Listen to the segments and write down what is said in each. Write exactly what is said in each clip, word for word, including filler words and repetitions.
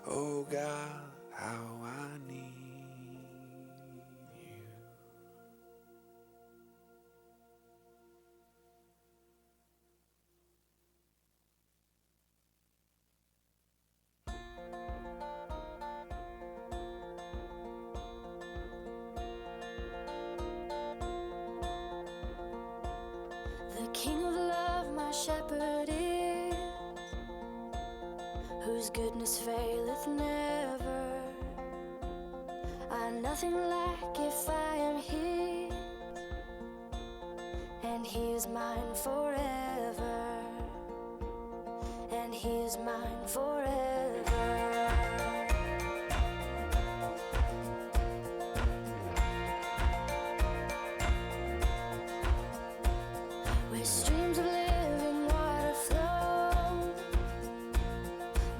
Oh God, how I need you. The King of love, my shepherd is, whose goodness faileth never. I nothing lack if I am his, and he is mine forever, and he is mine forever. Where streams of living water flow,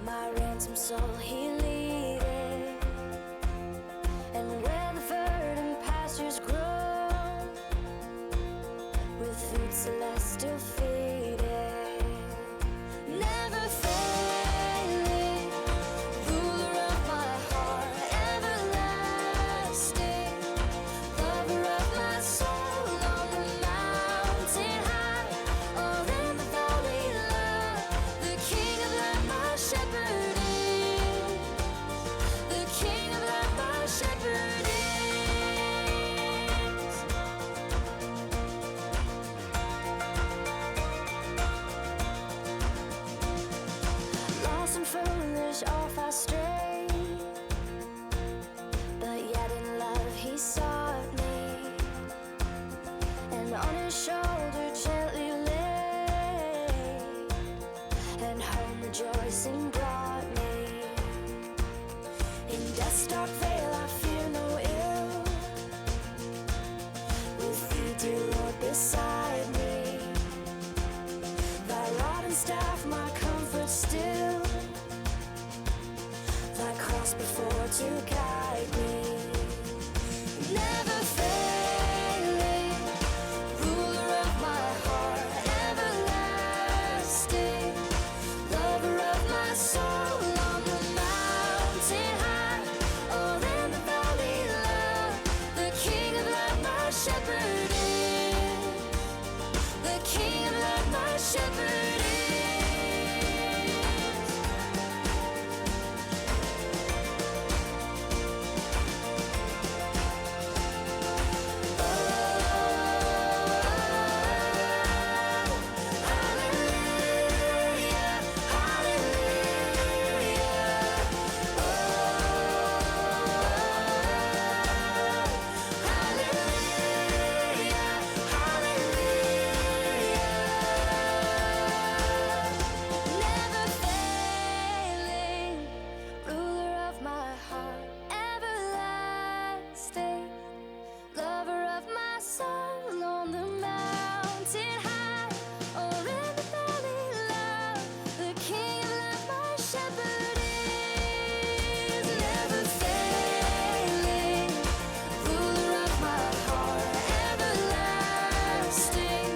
my ransom soul he leadeth, and where the verdant pastures grow, with food celestial feeding. Never failing, ruler of my heart, everlasting, lover of my soul, on the mountain high or in the valley low, the King of love, my shepherd is. The King of love, my shepherd is. Lost and foolish, oft I strayed, but yet in love he sought me, and on his shoulder gently laid, and home rejoicing brought me. In death's dark vale I fear no ill, with thee, dear Lord, beside me. Thy rod and staff my comfort still, thy cross before to guide me. Never failing, ruler of my heart, everlasting, lover of my soul, on the mountain high or in the valley low, the King of love, my shepherd is. The King of love, my shepherd is. Hallelujah, hallelujah. Never failing, ruler of my heart, everlasting, lover of my soul, on the mountain high or in the valley low, the King of love, my shepherd is. Never failing, ruler of my heart, everlasting,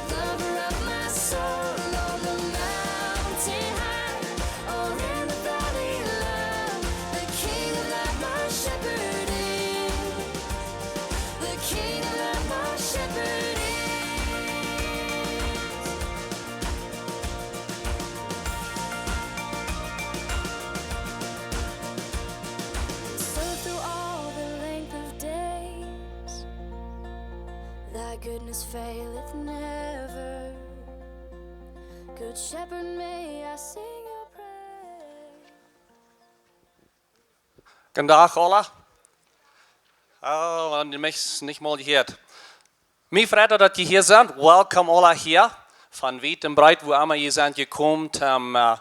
lover of my soul, on the mountain high or in the valley low, the King of love, my shepherd is. The King of love, my shepherd is. So through all the length of days, thy goodness faileth never. Good shepherd, may I sing your praise. Goondach aula. Oh, un jie mie nich mol jehieet. Mie freit daut jie hia sent. Welcome aula hia. Von wiet un breet, wua emma jie sent jekomen, toom, äh,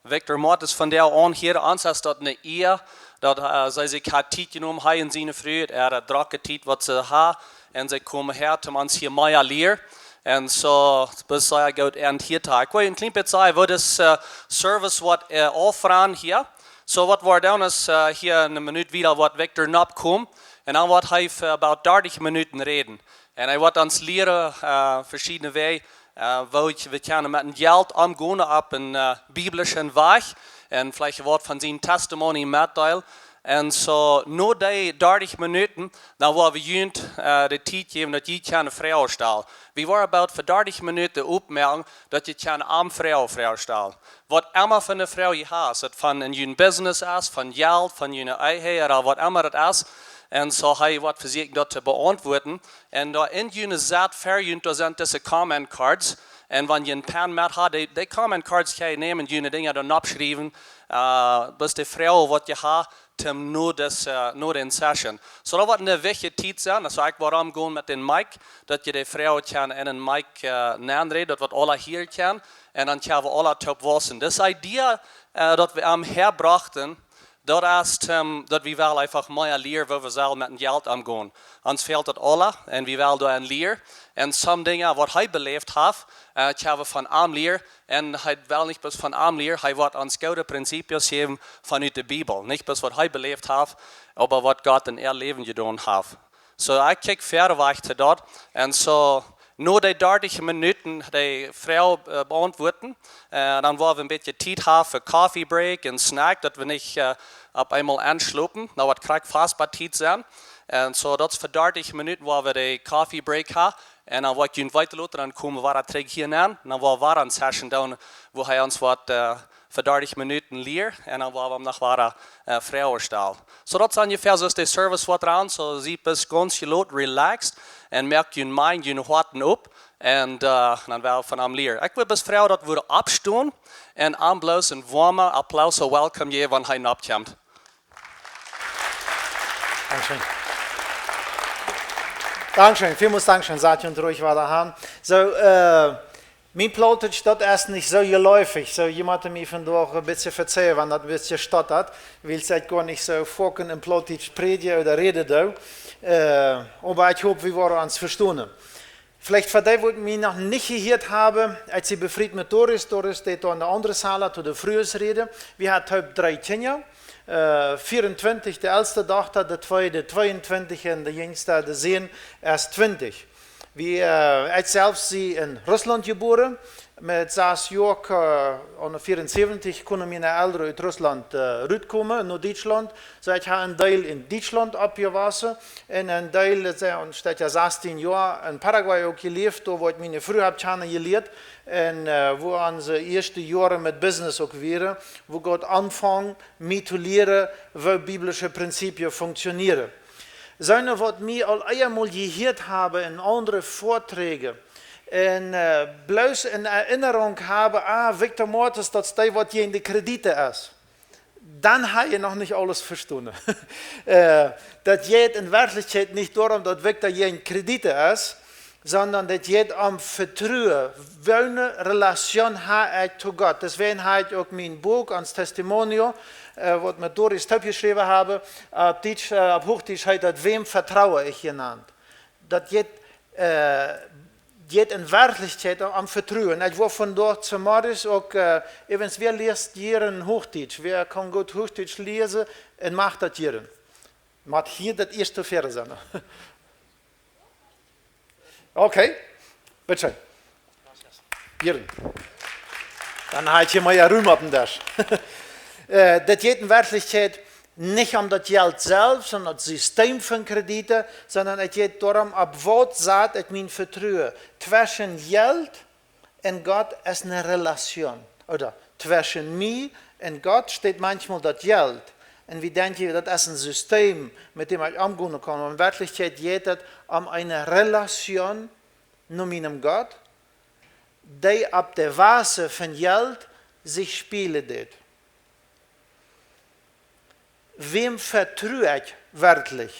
Victor Mortis vondoag aun hia. Ons es daut ne Ea, daut, äh, see sikj haft Tiet jenomen, hee un siene Fru, äare drocke Tiet waut see haben. Un see komen häa, toom ons hia mea lieren. Un soo, daut es sea goot, un hia to. Ekj well een kjlien bät sajen, woo dis, äh, Service woat, äh, auflopen hia. Soo, waut wie doonen es, äh, hia eene Minut wieda woat Victor nopp komen. Un dan woat hee fa about dartich Minuten räden. Un hee woat ons lieren, äh, veschiedne Wäaj, äh, woo wie kjennen met een Jelt omgonen opp een, äh, biblischen Wajch. un veleicht waut von sien Testimony metdeelen. Un soo, no dee dartich Minuten, dan woa wie junt äh, de Tiet jäwen, daut jie kjennen Froagen stalen. Wie woaren about fa dartich Minuten oppmoaken, daut jie kjennen am Froagen, Froagen stalen. Waut emma fa ne Froag jie haben, es et von en jun Business es, von Jelt, von june Ehe, ooda waut emma daut es. Un soo hee woat vesieekjen daut to beauntwuaden. Un doa en june Sett ver junt, doa sent dise Comment Cards. Un wan jie ne Penn met han, dee, dee Comment Cards kjenn jie nämen, june Dinja doa oppschriewen. Äh, bloos de Froagen waut jie haben, toom no dise, no dän Session. Soo daut woat ne wichtje Tiet sennen. Aulsoo ekj woa omgonen met dän Mic, daut jie de Froagen kjennen en dän Mic äh, nenräden, daut wie aula hieren kjennen. Un dan kjenn wie aula toop wausen. Dise Idee äh, daut wie am häabrochten, daut es, ähm, daut wie wellen eefach mea lieren, woo wie sellen met daut Jelt omgonen. Ons fält daut aula un wie wellen doa aun lieren. Un some Dinja waut hee beläft haft, äh, kjenn wie von am lieren. Un hee well nich bloos von am lieren, hee woat ons goode Prinzipien jäwen von ut de Bibel. Nich bloos waut hee beläft haft, oba waut Gott en äa Läwen jedonen haft. Soo, ekj kjikj wieda wajch to daut. Un soo, no dee dartich Minuten dee Froagen äh, beauntwuaden, äh, dan woa wie en bät Tiet haben fa Coffee Break un Snack, daut wie nich äh, opp eemol enschlopen. Nu woat krakjt fastba Tiet sennen. Un soo, daut es fa dartich Minuten woa wie dee Coffee Break haben. Un dan woa ekj junt wieda loten, dan komen wie wada trigj hia aun. Dan woa wie wada ne Session doonen, wua hee ons woat äh, fa dartich Minuten lieren un dan woa wie am noch wada äh, Froagen stalen. Soo daut es onjefäa soo aus de Service woat aun, soo sie bloos gaunz jeloot, relaxed un moakt jun Mind, jun Hoaten opp un äh, dan woa wie von am lieren. Ekj wudd bloos froagen daut wie oppstonen un am bloos een woamen Applaus, een welcome jäwen, wan hee nopp kjemt. Dankscheen. Dankscheen, välmols dankscheen, sat junt ruhig wada han. Soo, äh, mien Plautdietsch, daut es nich soo jeläufich. Soo, jie motten mie vondoag een bät vezeien, wan daut een bät stottat, wiels ekj goa nich soo foaken en Plautdietsch prädje ooda räde doo. Äh, oba ekj hop, wie woaren ons vestonen. Veleicht fa dee, waut mie noch nich jehieet haben, ekj sie befriet met Doris. Doris deed doa en de aundre Saal to de Frues räden. Wie haben toop dree Kjinja. Äh, vieruntwintich, de elste Dochta, de tweede tweeuntwintich un de jinjsta, de Sän, es twintich. Wie, äh, ekj selfst sie en Russlaunt jebuaren. Met sas Joa, äh, aun vieruntwintich kunnen miene Elren ut Russlaunt äh, rutkomen no Dietschlaunt. Soo ekj hab een Deel en Dietschlaunt oppjewossen un een Deel, äh, een Stekj, jo, sastieen Joa en Paraguay uk jeläft, doa wua ekj miene Fru hab kjanen jelieet un äh, wua onse ieeschte Joaren met Business uk wieren, wua Gott aunfunk mie to lieren, woo biblische Prinzipien funktionieren. Soone, waut mie aul eemol jehieet haben en aundre Vorträge un äh, bloos en Erinnerung haben, ah, Victor Mortis, daut es dee, waut jäajen de Kredite es. Dan hab jie noch nich aules vestonen. Äh, daut jeit en Werkjlichkjeit nich doarom, daut Victor jäajen Kredite es, sonda daut jeit om Vetruen. Woone Relation hab ekj to Gott? Deswäajen hab ekj uk mien Buak, ons Testimonio, äh, waut met Doris toop jeschräwen haben, opp Dietsch, äh, opp Huachdietsch heet daut „Wem vertraue ich“ jenant. Daut jeit, äh, jeit en Werkjlichkjeit om, om Vetruen. Ekj wull vondoag zemorjes uk, äh, äwent, wäa läst jieren Huachdietsch? Wäa kaun goot Huachdietsch läsen un mach daut jieren? Mott hia daut ieeschte väa sennen. Okay, bitte schön. Jieren. Dan hab ekj hia mea Rum opp dän Desch. Äh, daut jeit en Werkjlichkjeit nich om daut Jelt selfst un daut System von Kredite, sonda et jeit doarom, opp waut sat ekj mien Vetruen. Tweschen Jelt un Gott es ne Relation. Ooda tweschen mie un Gott steit manchmol daut Jelt. Un wie denkjen, daut es een System, met däm ekj omgonen kaun. Oba en Werkjlichkjeit jeit et om eene Relation no mienem Gott, dee opp de Basis von Jelt sikj spälen deit. Wäm vetru ekj werkjlich?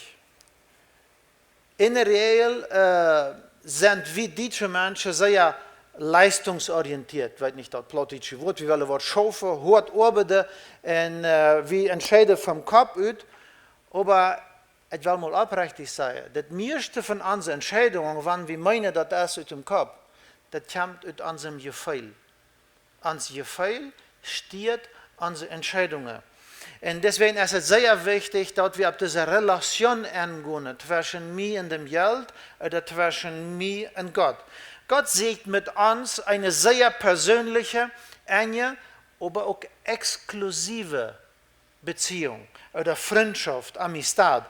En de Räajel, äh, sent wie dietsche Menschen sea leistungsorientiert, weet nich daut plautdietsche Wuat, wie wellen waut schaufen, hoat oabeiden un, äh, wie entscheiden vom Kopp ut, oba ekj well mol oprechtich sajen, daut mieeschte von onse Entscheidungen, wan wie meenen, daut es ut dem Kopp, daut kjemt ut onsem Jefeel. Ons Jefeel stieet onse Entscheidungen. Un deswäajen es et sea wichtich, daut wie opp dise Relation engonen, tweschen mie un dem Jelt, ooda tweschen mie un Gott. Gott sieekjt met ons eene sea persönliche, enje oba uk exklusive Beziehung ooda Frintschoft, Amistad.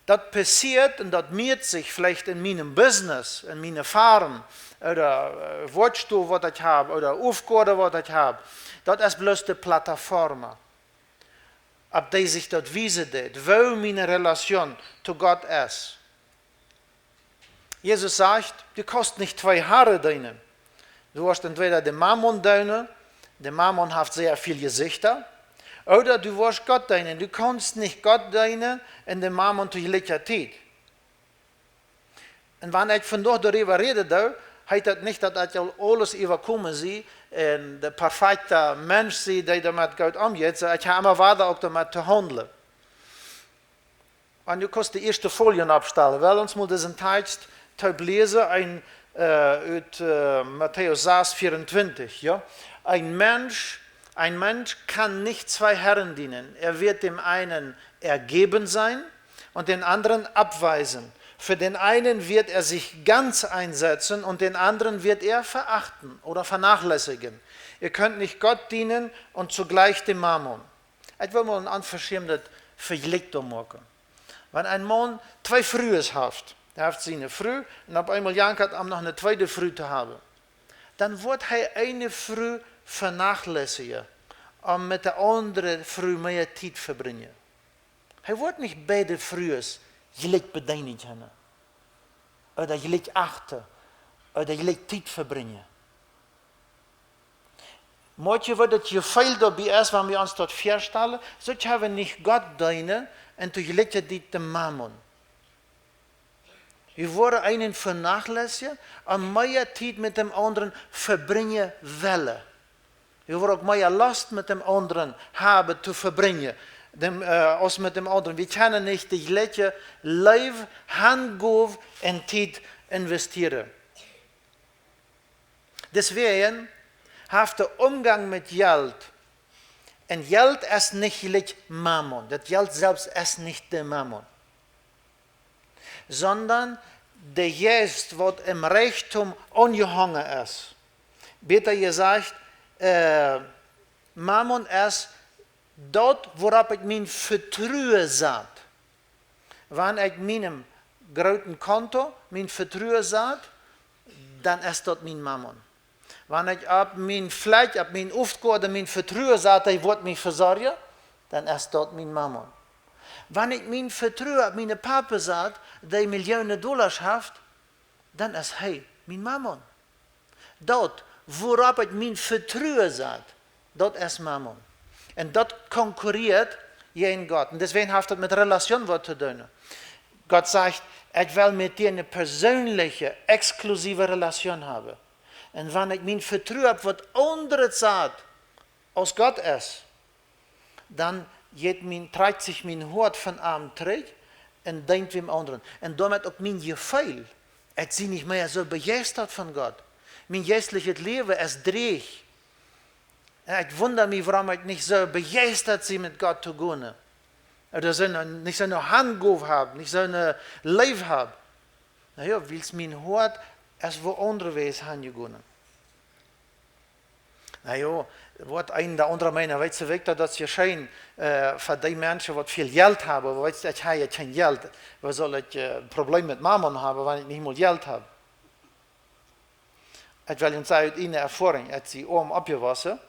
Daut passieet un daut mieet sikj veleicht en mienem Business, en miene Farm, ooda, äh, Woakjstow, waut ekj hab, ooda Aufgoa, waut ekj hab. Daut es bloos de Plataforma, opp dee sikj daut wiesen deit, woo miene Relation to Gott es. Jesus sajcht: "Du kaust nich twee Harren deenen. Du woascht entweder dän Mammon deenen, de Mammon haft sea väl Jesichta, ooda du woascht Gott deenen. Du kaust nich Gott deenen un dän Mammon to jlikja Tiet." Un wan ekj vondoag doaräwa räden doo, heet daut nich, daut ekj aul aules äwakomen sie un de perfekta Mensch sie, dee doamet goot omjeit. Soo, ekj hab emma wada uk doamet to haundlen. Un du kaust de ieeschte Folie oppstalen. Well, ons mol disen Tekst toop läsen, een, äh, ut, äh, Matäus sas, vierundzwanzig, jo? Een Mensch, ein Mensch kann nicht zwei Herren dienen. Er wird dem einen ergeben sein und den anderen abweisen. Für den einen wird er sich ganz einsetzen und den anderen wird er verachten oder vernachlässigen. Ihr könnt nicht Gott dienen und zugleich dem Mammon. Ekj well mol een onveschämdet Vejlikj doa moaken. Wan een Maun twee Frues haft, hee haft siene Fru un opp eemol jankat am noch eene tweede Fru to haben, dan woat hee eene Fru vernachlässigen, om met de aundre Fru mea Tiet to vebrinjen. Hee woat nich beide Frues jlikj bedeenen kjennen, ooda jlikj achten, ooda jlikj Tiet vebrinjen. Moakj jie, waut daut Jefeel doabie es, wan wie ons daut väastalen, soo kjenn wie nich Gott deenen un to jlikje Tiet dän Mammon. Wie woaren eenen vernachlässigen un mea Tiet met dän aundren vebrinjen wellen. Wie woaren uk mea Lust met dän aundren haben to vebrinjen, dän, äh, aus met dän aundren. Wie kjennen nich de jlikje Leew, Hangow un Tiet investieren. Deswäajen haft de Omgang met Jelt, un Jelt es nich jlikj Mammon, daut Jelt selfst es nich de Mammon, sonda de Jeist, waut em Rikjdom aunjehongen es. Bäta jesajcht, äh, Mammon es daut, wuaropp ekj mien Vetruen sat. Wan ekj mienem grooten Konto mien Vetruen sat, dan es daut mien Mammon. Wan ekj opp mien Fleesch, opp mien Aufgoa mien Vetruen sat, dee woat mie vesorjen, dan es daut mien Mammon. Wan ekj mien Vetruen opp mienen Papa sat, dee Millionen Dollars haft, dan es hee mien Mammon. Daut, wuaropp ekj mien Vetruen sat, daut es Mammon. Un daut konkurrieet jäajen Gott. Un deswäajen haft daut met Relation waut to doonen. Gott sajcht: "Ekj well met die eene persönliche, exklusive Relation haben. Un wan ekj mien Vetruen opp waut aundret sat aus Gott es, dan jeit mien, trakjt sikj mien Hoat von am trigj un deent wäm aundren." Un doamet uk mien Jefeel. Ekj sie nich mea soo bejeistat von Gott. Mien jeistlichet Läwen es dräch. Un ekj wunda mie, wuarom ekj nich soo bejeistat sie, met Gott to gonen. Ooda soo eene, nich soo eene Hangow hab, nich soo eene Leew hab. Na jo, wiels mien Hoat es wua aundawäajes hanjegonen. Na jo, woat een ooda aundra meenen: "Weetst du, Viktor, daut es je scheen, äh, fa dee Menschen, waut väl Jelt haben, oba weetst du, ekj hab je kjeen Jelt. Woo saul ekj, äh, een Problem met Mammon haben, wan ekj nich mol Jelt hab?" Ekj well junt sajen, ut eene Erfoarunk, ekj sie oam oppjewossen,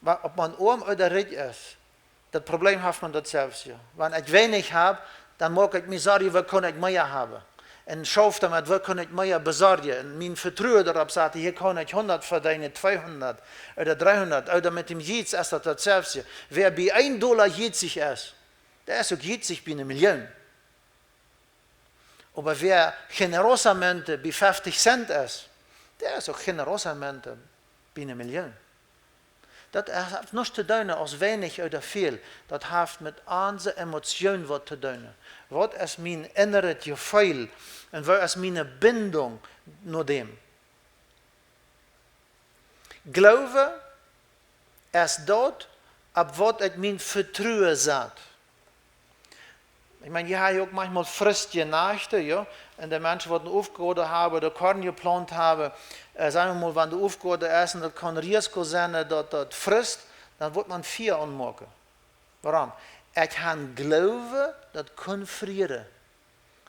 oba auf maun oam ooda rikj es, daut Problem haft maun daut selfst, jo. Wan ekj weinich hab, dan moak ekj mie Sorjen, woo kaun ekj mea haben? Un schauf doamet, woo kaun ekj mea besorjen? Un mien Vetruen doaropp saten, hia kaun ekj hundat vedeenen, tweehundat ooda dreehundat, ooda met däm Jiez es daut daut selfst, jo. Wäa bie een Dolla jiezich es, dee es uk jiezich bie eene Million. Oba wäa generosamente bie feftig Cent es, dee es uk generosamente bie eene Million. Daut haft nuscht to doonen aus weinich ooda väl. Daut haft met onse Emotion waut to doonen. Waut es mien innaret Jefeel un waut es miene Bindunk no däm? Gloowen es daut, opp waut ekj mien Vetruen sat. Ekj meen, jie haben uk maunchmol Frust jenajcht, jo? Un de Menschen, waut eene Aufgoa haben, de Korn jeplaunt haben, äh, saj wie mol, wan de Aufgoa es un daut kaun Risiko sennen, daut daut frisst, Dan woat maun Fia aunmoaken. Wuarom? Ekj ha een Gloowen, daut kunn frieren.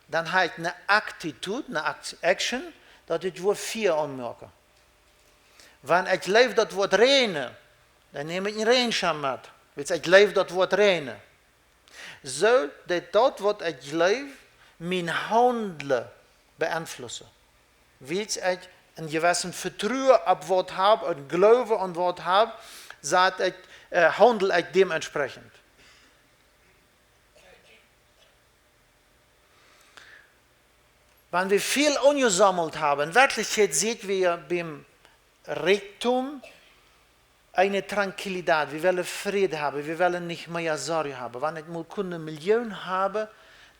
Dan ha ekj eene Attitude, eene Act-, Action, daut ekj woa Fia aunmoaken. Wan ekj jleew, daut woat räajnen, dan näm ekj een Räajenschoa met. Wiels ekj jleew, daut woat räajnen. Soo daut daut, waut ekj jleew, mien Haundlen beeinflussen. Wiels ekj een jewesset Vetruen opp waut hab, een Gloowen aun waut hab, saj ekj, äh, haundel ekj dementsprechend. Wan wie väl aunjesaumelt haben, enn Werkjlichkjeit seenen wie biem Rikjdom eene Tranquilidad. Wie wellen Fräd haben, wie wellen nich mea Sorj haben. Wan ekj mol kunn eene Million haben,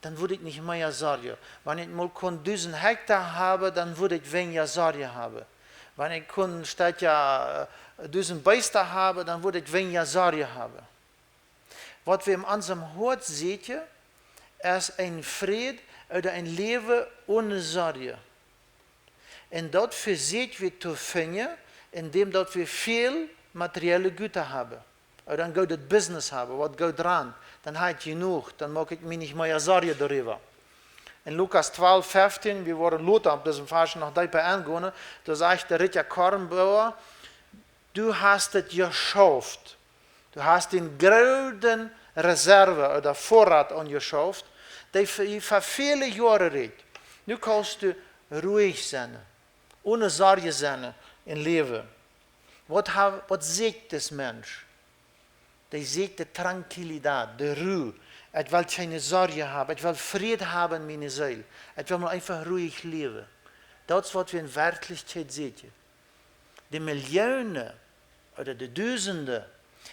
dan wudd ekj nich mea sorjen. Wan ekj mol kunn dusent Hekjta haben, dan wudd ekj weinja Sorj haben. Wan ekj kunn staut, äh, dusent Beesta haben, dan wudd ekj weinja Sorj haben. Waut wie enn onsem Hoat seenen, es een Fräd ooda een Läwen onen Sorj. Un daut vesieekj wie to finjen, endäm daut wie väl materielle Gutta haben. Ooda een goodet Business haben, waut goot rant. Dan ha ekj jenuach, dan moak ekj mie nich mea Sorj doaräwa. Enn Lukas twalf feftieen, wie woaren lota opp disen Varsch noch deepa engonen, doa sajcht de rikja Kornboa: "Du hast et jeschauft. Du hast eene groote Reserve ooda Vorrat aunjeschauft, dee fa, fa väle Joaren rieekjt. Nu kaust du ruich sennen, onen Sorj sennen em Läwen." Waut ha-, waut seekjt dis Mensch? Dee seekjt de Tranquilidad, de Ru. Ekj well kjeene Sorj haben, ekj well Fräd haben enn miene Seel. Ekj well mau eefach ruich läwen. Daut es, waut wie enn Werkjlichkjeit seenen. De Millionen ooda de Dusenden,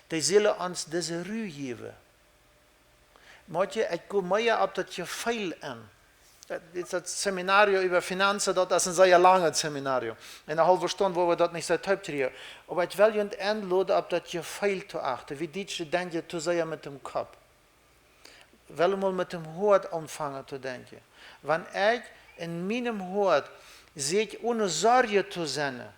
dee sellen ons dise Ru jäwen. Moakj, ekj go mea opp daut Jefeel enn. Daut es daut Seminario äwa Finanzen, daut es een sea langet Seminario. Enn eene haulwe Stund woa wie daut nich soo toop kjrieen. Oba ekj well junt enloden, opp daut Jefeel to achten. Wie Dietsche denkjen too sea met däm Kopp. Well wie mol met däm Hoat aunfangen to denkjen. Wan ekj enn mienem Hoat seekj onen Sorj to sennen,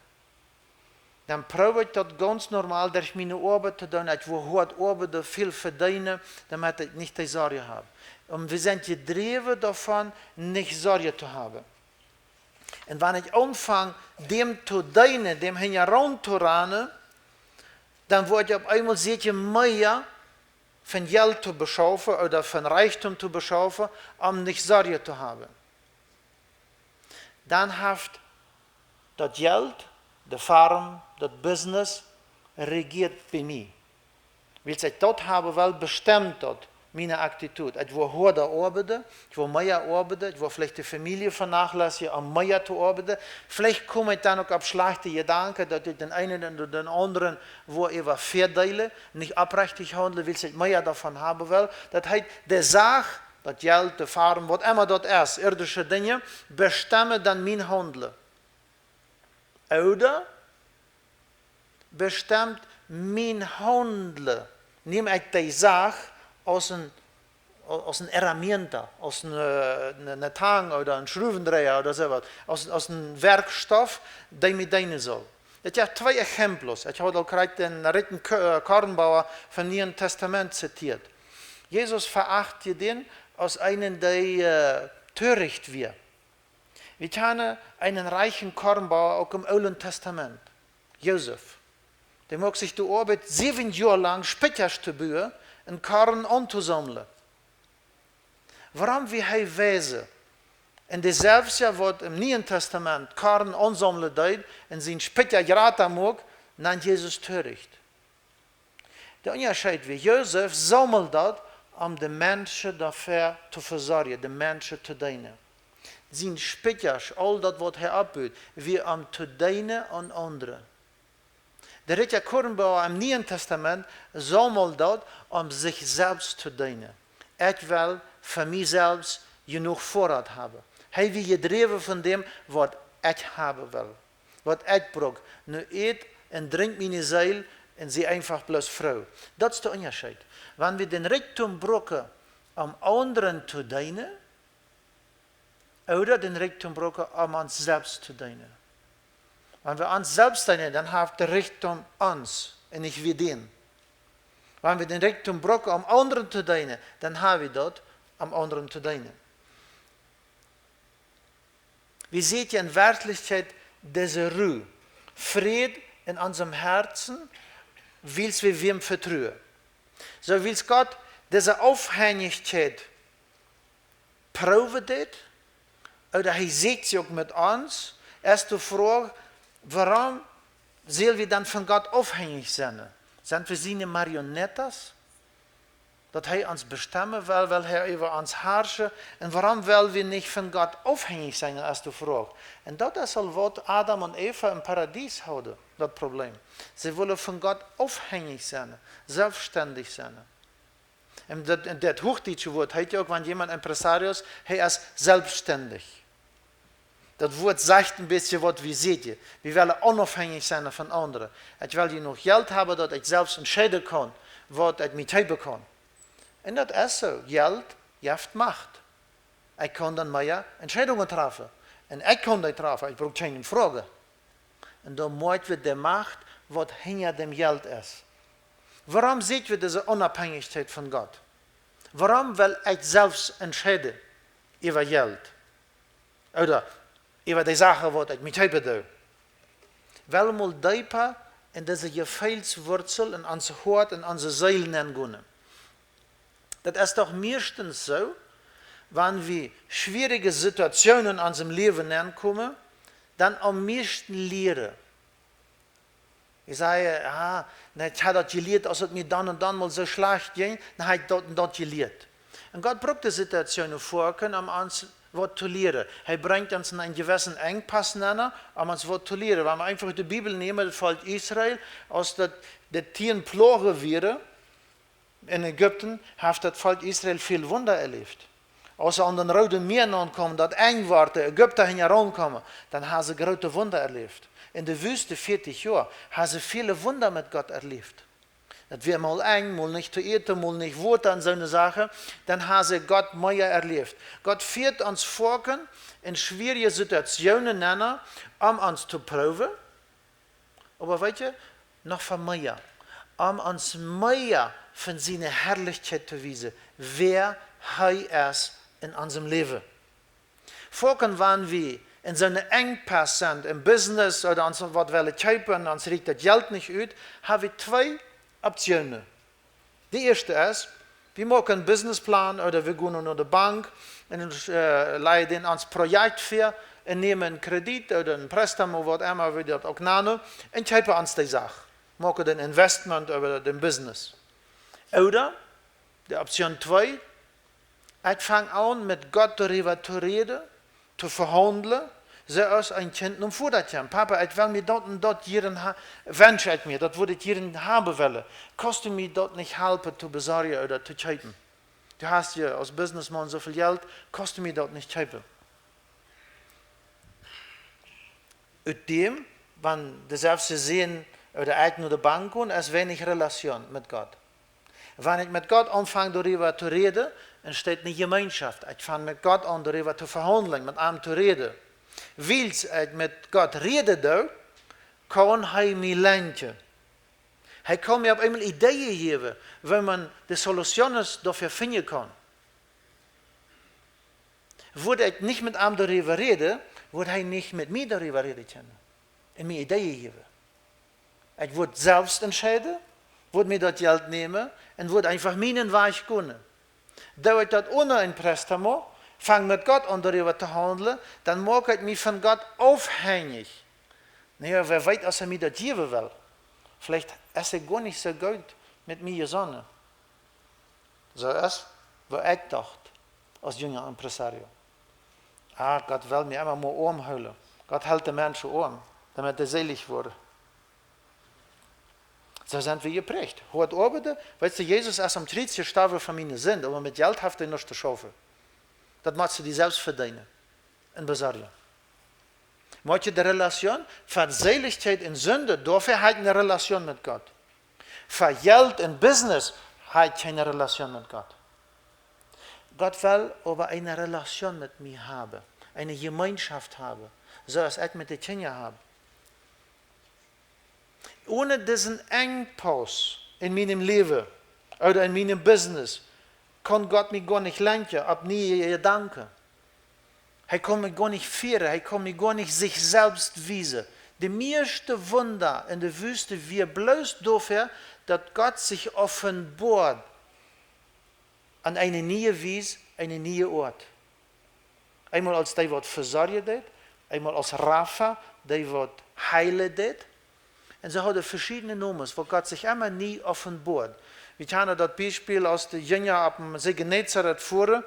dan proow ekj daut gaunz normal derch miene Oabeit to doonen. Ekj woa hoat oabeiden, väl vedeenen, doamet ekj nich dee Sorj hab. Un wie sent jedräwen doavon, nich Sorj to haben. Un wan ekj aunfang, däm to deenen, däm hinjaraun to ranen, dan woa ekj opp eemol seekj mea von Jelt to beschaufen ooda von Rikjdom to beschaufen, om nich Sorj to haben. Dan haft daut Jelt, de Farm, daut Business rejieet bie mie. Wiels ekj daut haben well, bestemt daut miene Attitude. Ekj woa hoada oabeiden, ekj woa mea oabeiden, ekj woa veleicht de Famielje venachlässijen, om mea to oabeiden. Veleicht kom ekj dan uk opp schlajchte Jedanken, daut ekj dän eenen ooda dän aundren woa äwa vedeelen, nich oprechtich haundlen, wiels ekj mea doavon haben well. Daut heet, de Sach, daut Jelt, de Farm, waut emma daut es, irdische Dinja, bestemmen dan mien Haundlen. Ooda bestemt mien Haundlen? Näm ekj dee Sach aus een, aus een herramienta, aus een, äh, eene, eene Tang ooda een Schruwendreha ooda soo waut, aus, aus een Werkstoff, dee mie deenen saul? Ekj hab twee Exempels. Ekj hab aul krakjt dän rikjen Ko-, äh, Kornboa vom Nieen Tastament zitieet. Jesus veacht dän aus eenen, dee, äh, töricht wia. Wie kjanen eenen rikjen Kornboa uk em Oolen Tastament, Josef. Dee muak sikj de Oabeit, säwen Joa lang Spikjasch to buen un Korn auntosaumlen. Wuarom wia hee weise? Un dee selwja, waut em Nieen Tastament Korn aunsaumlen deed un sien Spikja jrata muak, nand Jesus töricht. De Unjascheet wia, Josef saumeld daut, om de Menschen doafäa to vesorjen, de Menschen to deenen. Sien Spikjasch, aul daut, waut hee oppbud, wia om to deenen aun aundre. De rikja Kornboa em Nieen Tastament saumeld daut, om sikj selfst to deenen. Ekj well fa mie selfst jenuach Vorrat haben. Hee wia jedräwen von däm, waut ekj haben well, waut ekj bruck. Nu ät un drinkj, miene Seel, un sie eefach bloos froo. Daut es de Unjascheet. Wan wie dän Rikjdom brucken, om aundren to deenen, ooda dän Rikjdom brucken, om ons selfst to deenen. Wan wie ons selfst deenen, dan haft de Rikjdom ons un nich wie dän. Wan wie dän Rikjdom brucken, om aundre to deenen, dan ha wie daut, om aundre to deenen. Wie seenen hia en Werkjlichkjeit dise Ru, Fräd en onsen Hoaten, wiels wie wäm vetruen. Soo wiels Gott dise Aufhenjichkjeit proowen deit, ooda hee sieekjt see uk met ons, es de Froag, wuarom sell wie dan von Gott aufhenjich sennen? Sent wie siene Marionetten? Daut hee ons bestemmen well, well hee äwa ons harschen? Un wuarom well wie nich von Gott aufhenjich sennen, es de Froag? Un daut es aul waut Adam un Eva em Paradies hauden, daut Problem. See wullen von Gott aufhenjich sennen, selfststendich sennen. Un daut, un daut huachdietsche Wuat heet jo uk, wan jemaunt empresario es, hee es selfststendich. Daut Wuat sajcht een bät waut wie seenen. Wie wellen onaufhenjich sennen von aundre. Ekj well jenuach Jelt haben, daut ekj selfst entscheiden kaun, waut ekj mie kjeepen kaun. Un daut es soo, Jelt jeft Macht. Ekj kaun dan mea Entscheidungen träffen. Un ekj kaun dee träffen, ekj bruk kjeenen froagen. Un dan moakjen wie de Macht, waut hinja däm Jelt es. Wuarom seenen wie dise Onaufhenjichkjeit von Gott? Wuarom well ekj selfst entscheiden äwa Jelt? Ooda äwa dee Sachen, waut ekj mie kjeepen doo? Well wie mol deepa en dise Jefeelswurzel en ons Hoat, en onse Seel nengonen. Daut es doch meistens soo, wan wie schwierige Situationen en onsem Läwen nenkomen, dan aum meisten lieren. Ekj saj, jo, nä, ekj hab daut jelieet, aus et mie dan un dan mol soo schlajcht jinkj, dan hab ekj daut un daut jelieet. Un Gott brukt de Situationen foaken, om ons waut to lieren. Hee brinjt ons en eenen jewessen Enjpass nenn, om ons waut to lieren. Wan wie eefach de Bibel nämen, daut Volkj Israel, aus daut de tieen Ploagen wieren, en Ägipten haft daut Volkj Israel väl Wunda erläft. Aus see aun daut Roode Mäa aunkamen, daut enj wort, de Ägipta hinjaraun kjeemen, dan haben see groote Wunda erläft. En de Wüste, vieetich Joa, haben see väle Wunda met Gott erläft. Daut wia mol enj, mol nich to äten, mol nich Wota un soone Sachen, dan haben see Gott mea erläft. Gott fieet ons foaken en schwierige Situationen nenn, om ons to proowen, oba weetst, noch väl mea, om ons mea von siene Harlichkjeit to wiesen, wäa hee es en onsem Läwen. Foaken, wan wie en soon Enjpass sent, em Business ooda ons waut wellen kjeepen, ons rieekjt daut Jelt nich ut, haben wie twee Optionen. De ieeschte es, wie moaken eenen Businessplan ooda wie gonen no de Bank un, äh, lajen dän ons Projekt väa un nämen eenen Kredit ooda eenen Préstamo, waut emma wie daut uk nanen, un kjeepen ons dee Sach. Moaken een Investment äwa dän Business. Ooda, de Option twee, ekj fang aun, met Gott doaräwa to räden, to vehaundlen, soo aus een Kjint nom Voda kjemt. Papa, ekj well mie daut un daut hia ha-, wensch ekj mie, daut wudd ekj hia haben wellen. Kaust du mie daut nich halpen to besorjen ooda to kjeepen? Du hast hia aus Businessman soo väl Jelt, kaust du mie daut nich kjeepen? Ut däm, wan de selfste Sän ooda ekj no de Bank go, es weinich Relation met Gott. Wan ekj met Gott aunfang, doaräwa to räden, entsteit eene Jemeenschoft. Ekj fang met Gott aun, doaräwa to vehaundlen, met am to räden. Wiels ekj met Gott räden doo, kaun hee mie lenkjen. Hee kaun mie opp eemol Ideeen jäwen, woo maun de Solutionen doafäa finjen kaun. Wudd ekj nich met am doaräwa räden, wudd hee nich met mie doaräwa räden kjennen un mie Ideeen jäwen. Ekj wudd selfst entscheiden, wudd mie daut Jelt nämen un wudd eefach mienen Wajch gonen. Doo ekj daut one een Préstamo, fang met Gott aun doaräwa to haundlen, dan moak ekj mie von Gott aufhenjich. Nä, wäa weet, aus hee mie daut jäwen well. Veleicht es hee goa nich soo goot met mie jesonnen. Soo es, woo ekj docht, aus junga empresario. Ah, Gott well mie emma mau oam hoolen. Gott helt de Menschen oam, doamet dee seelich woaren. Soo sent wie jepräacht. Hoat oabeiden, weetst du, Jesus es aum Kjriez jestorwen fa miene Sind, oba met Jelt haft hee nuscht to schaufen. Daut motst du die selfst vedeenen un besorjen. Moakjst du de Relation von Seelichkjeit un Sind, doafäa hab ekj eene Relation met Gott. Fa Jelt un Business hab ekj kjeene Relation met Gott. Gott well oba eene Relation met mie haben, eene Jemeenschoft haben, soo aus ekj met de Kjinja hab. One disen Enjpaus en mienem Läwen ooda en mienem Business, kaun Gott mie goanich lenkjen opp niee Jedanken. Hee kaun mie goanich fieren, hee kaun mie goanich sikj selfst wiesen. De mieeschte Wunda en de Wüste wia bloos doafäa, daut Gott sikj openboat aun eene niee Wies, eene niee Oat. Eemol aus dee, waut vesorjen deed, eemol aus Rafa, dee, waut heelen deed. Un see hauden veschiedne Nomes, wua Gott sikj emma nie openboat. Wie kjanen daut Biespel, aus de Jinja opp dän See Genezareth fuaren.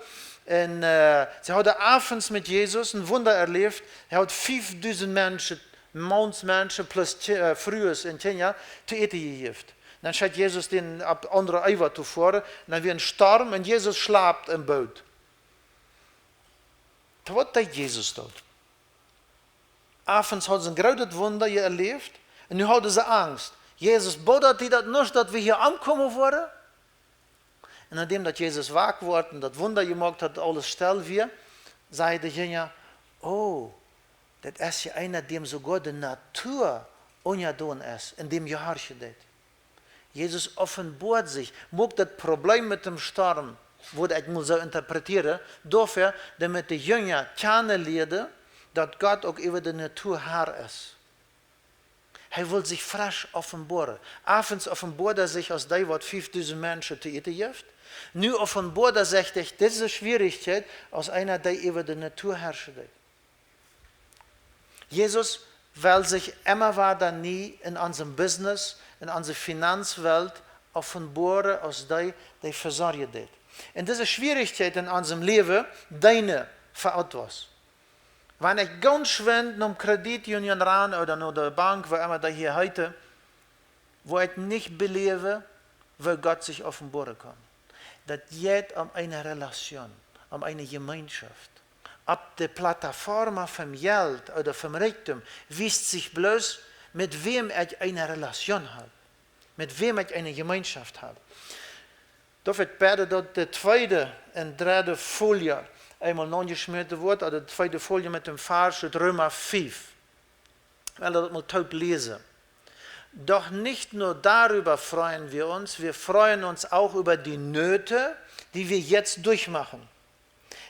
Un, äh, see hauden Owents met Jesus een Wunda erläft. Hee haud fiefdusent Menschen, Mauns, Menschen plus Ki-, äh, Frues un Kjinja to äten jejäft. Dan schekjt Jesus dän opp aundre Eewa to foaren. Dan wia een Storm un Jesus schlapt em Boot. Waut deed Jesus doa? Owents hauden see een grootet Wunda erläft. Un nu hauden see Angst. Jesus, bodat die daut nich, daut wie hia omkomen wudden? Un nodäm daut Jesus wach wort un daut Wunda jemoakt haud, daut aules stell wia, säden de Jinja: "Oh, daut es je eena, däm soogoa de Natua unjadonen es un däm jehorchen deit." Jesus openboat sikj, moakt daut Problem met däm Storm, wudd ekj mol soo interpretieren, doafäa, doamet de Jinja kjanen lieeden, daut Gott uk äwa de Natua Herr es. Hee wull sikj fresch openboaren. Owents openboat hee sikj aus dee, waut fiefdusent Menschen to äten jeft. Nu openboat hee sikj derch dise Schwierichkjeit aus eena, dee äwa de Natua herrschen deit. Jesus well sikj emma wada nie en onsem Business, en onse Finanzwelt openboaren aus dee, dee vesorjen deit. Un dise Schwierichkjeit en onsem Läwen, deine Verantwortung. Wan ekj gaunz schwind nom Kreditunion ran ooda no de Bank, woo emma dee hia heeten, woo ekj nich beläwen, woo Gott sikj openboaren kaun. Daut jeit om eene Relation, om eene Jemeenschoft. Opp de Plataforma vom Jelt ooda vom Rikjdom wiest sikj bloos, met wäm ekj eene Relation hab, met wäm ekj eene Jemeenschoft hab. Doa woat bäden, daut de tweede un dredde Folie eemol nojeschmäten woat, ooda de tweede Folie met däm Varsch ut Reema fief. Well daut mol toop läsen. Doch nicht nur darüber freuen wir uns, wir freuen uns auch über die Nöte, die wir jetzt durchmachen.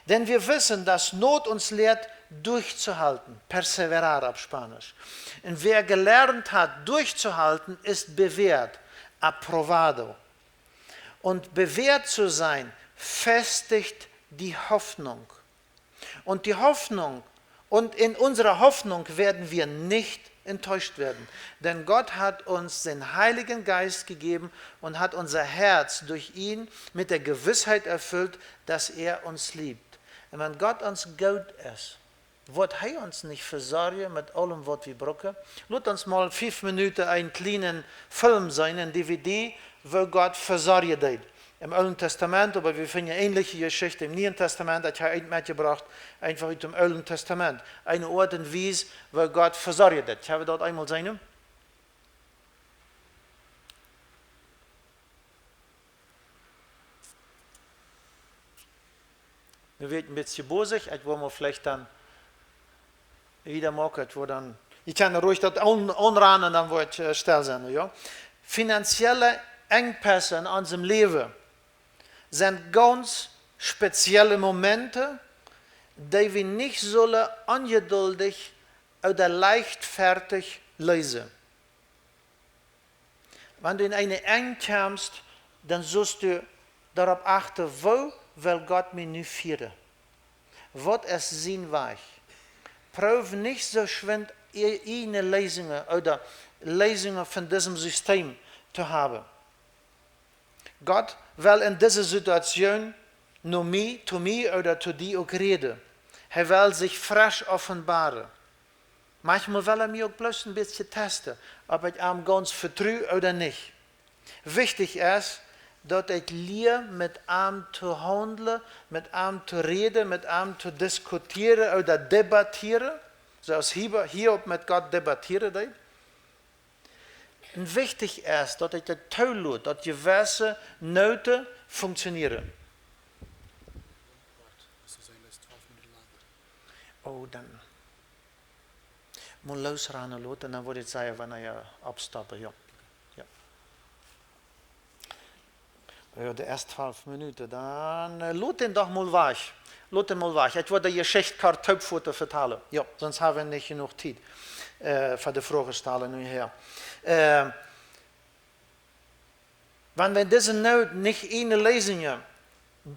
Denn wir wissen, dass Not uns lehrt, durchzuhalten, perseverar auf Spanisch. Und wer gelernt hat, durchzuhalten, ist bewährt, aprobado. Und bewährt zu sein, festigt die Hoffnung. Und die Hoffnung, und in unserer Hoffnung werden wir nicht enttäuscht werden. Denn Gott hat uns den Heiligen Geist gegeben und hat unser Herz durch ihn mit der Gewissheit erfüllt, dass er uns liebt. Und wenn Gott ons goot es, woat hee ons nich vesorjen met aulem, waut wie brucken? Lot ons mol fief Minuten een kjlienen Film seenen, een D V D, woo Gott vesorjen deed. Em Oolen Tastament, oba wie finjen äanliche Jeschichten em Nieen Tastament, ekj hab eent metjebrocht, eefach ut däm Oolen Tastament. Eene Oat un Wies, woo Gott vesorjen deed. Ekj hab daut eemol seenen. Nu woa ekj een bät bosich, ekj woa mau veleicht dan wieda moaken, ekj woa dan, jie kjennen ruhig daut aun-, aunranen, dan woa ekj, äh, stell sennen, jo? Finanzielle Engpässe en onsem Läwen sent gaunz spezielle Momente, dee wie nich sellen onjeduldich ooda leichtfertich leesen. Wan du en eene Enj kjemst, dan sust du doaropp achten, woo well Gott mie nu fieren? Waut es sien Wajch? Proow nich soo schwind e-, ieejne Leesungen ooda Leesungen von disem System to haben. Gott well en dise Situation no mie, to mie ooda to die uk räden. Hee well sikj fresch openboaren. Maunchmol well hee mie uk bloos een bät testen, auf ekj am gaunz vetru ooda nich. Wichtich es, daut ekj lia, met am to haundlen, met am to räden, met am to diskutieren ooda debattieren, soo aus Hiob, Hiob met Gott debattieren deed. Un wichtich es, daut ekj daut toolot, daut jewesse Noten funktionieren. Oh, dan mol loosranen loten, dan woa ekj sajen, wanea oppstoppen, jo. Jo. Jo, de ieeschte twalf Minuten, dan, äh, lot dän doch mol wajch. Lot dän mol wajch. Ekj wull de Jeschicht kort toopfoten vetalen. Jo, sonst hab wie nich jenuach Tiet, äh, fa de Froagen stalen nu hia. Äh, wan wie dise Noot nich en de Läsungen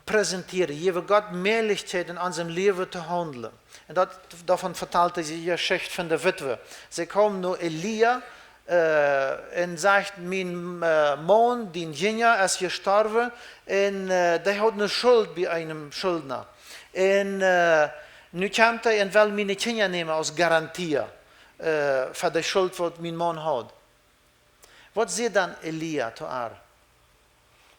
präsentieren, jäwen Gott Mäajlichkjeit en onsem Läwen to haundlen. Un daut, doavon vetalt dise Jeschicht von de Witwe. See kjeem no Elia, äh, un sajcht: "Mien, äh, Maun, dien Jinja, es jestorwen un, äh, dee haud eene Schult bie eenen Schuldna. Un, äh, nu kjemt hee un well miene Kjinja nämen aus Garantie, äh, fa de Schult, waut mien Maun haud." Waut sajcht dan Elia to äa?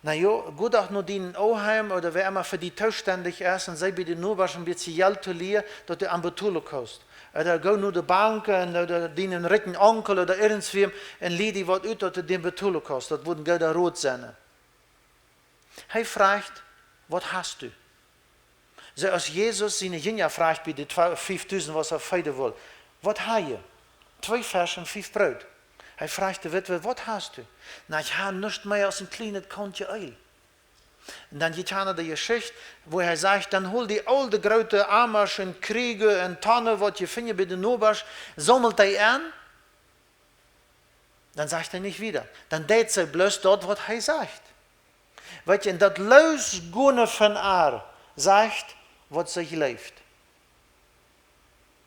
"Na jo, go doch no dienen Oheim ooda wäa emma fa die toostendich es un saj bie de Nobasch een bät Jelt to lieen, daut du am betolen kaust. Ooda go no de Bank un, ooda dienen rikjen Onkel ooda irjentwäm un lie die waut ut, daut du dän betolen kaust. Daut wudd een gooda Rot sennen." Hee frajcht: "Waut hast du?" Soo aus Jesus siene Jinja frajcht bie de twee, fiefdusent, waut hee feeden wull: "Waut hab jie?" "Twee Fesch un fief Broot." Hee frajcht de Witwe: "Waut hast du?" "Na, ekj hab nuscht mea aus een kjlienet Kauntje Eel." Un dan jeit hee no de Jeschicht, wua hee sajcht: "Dan hol die aul de groote Ammasch un Kjriege un Tonnen, waut jie finjen bie de Nobasch, saumelt dee aun." Dan sajcht hee nich wieda. Dan deit see bloos daut, waut hee sajcht. Weet jie, un daut Loosgonen von äa sajcht, waut see jleeft.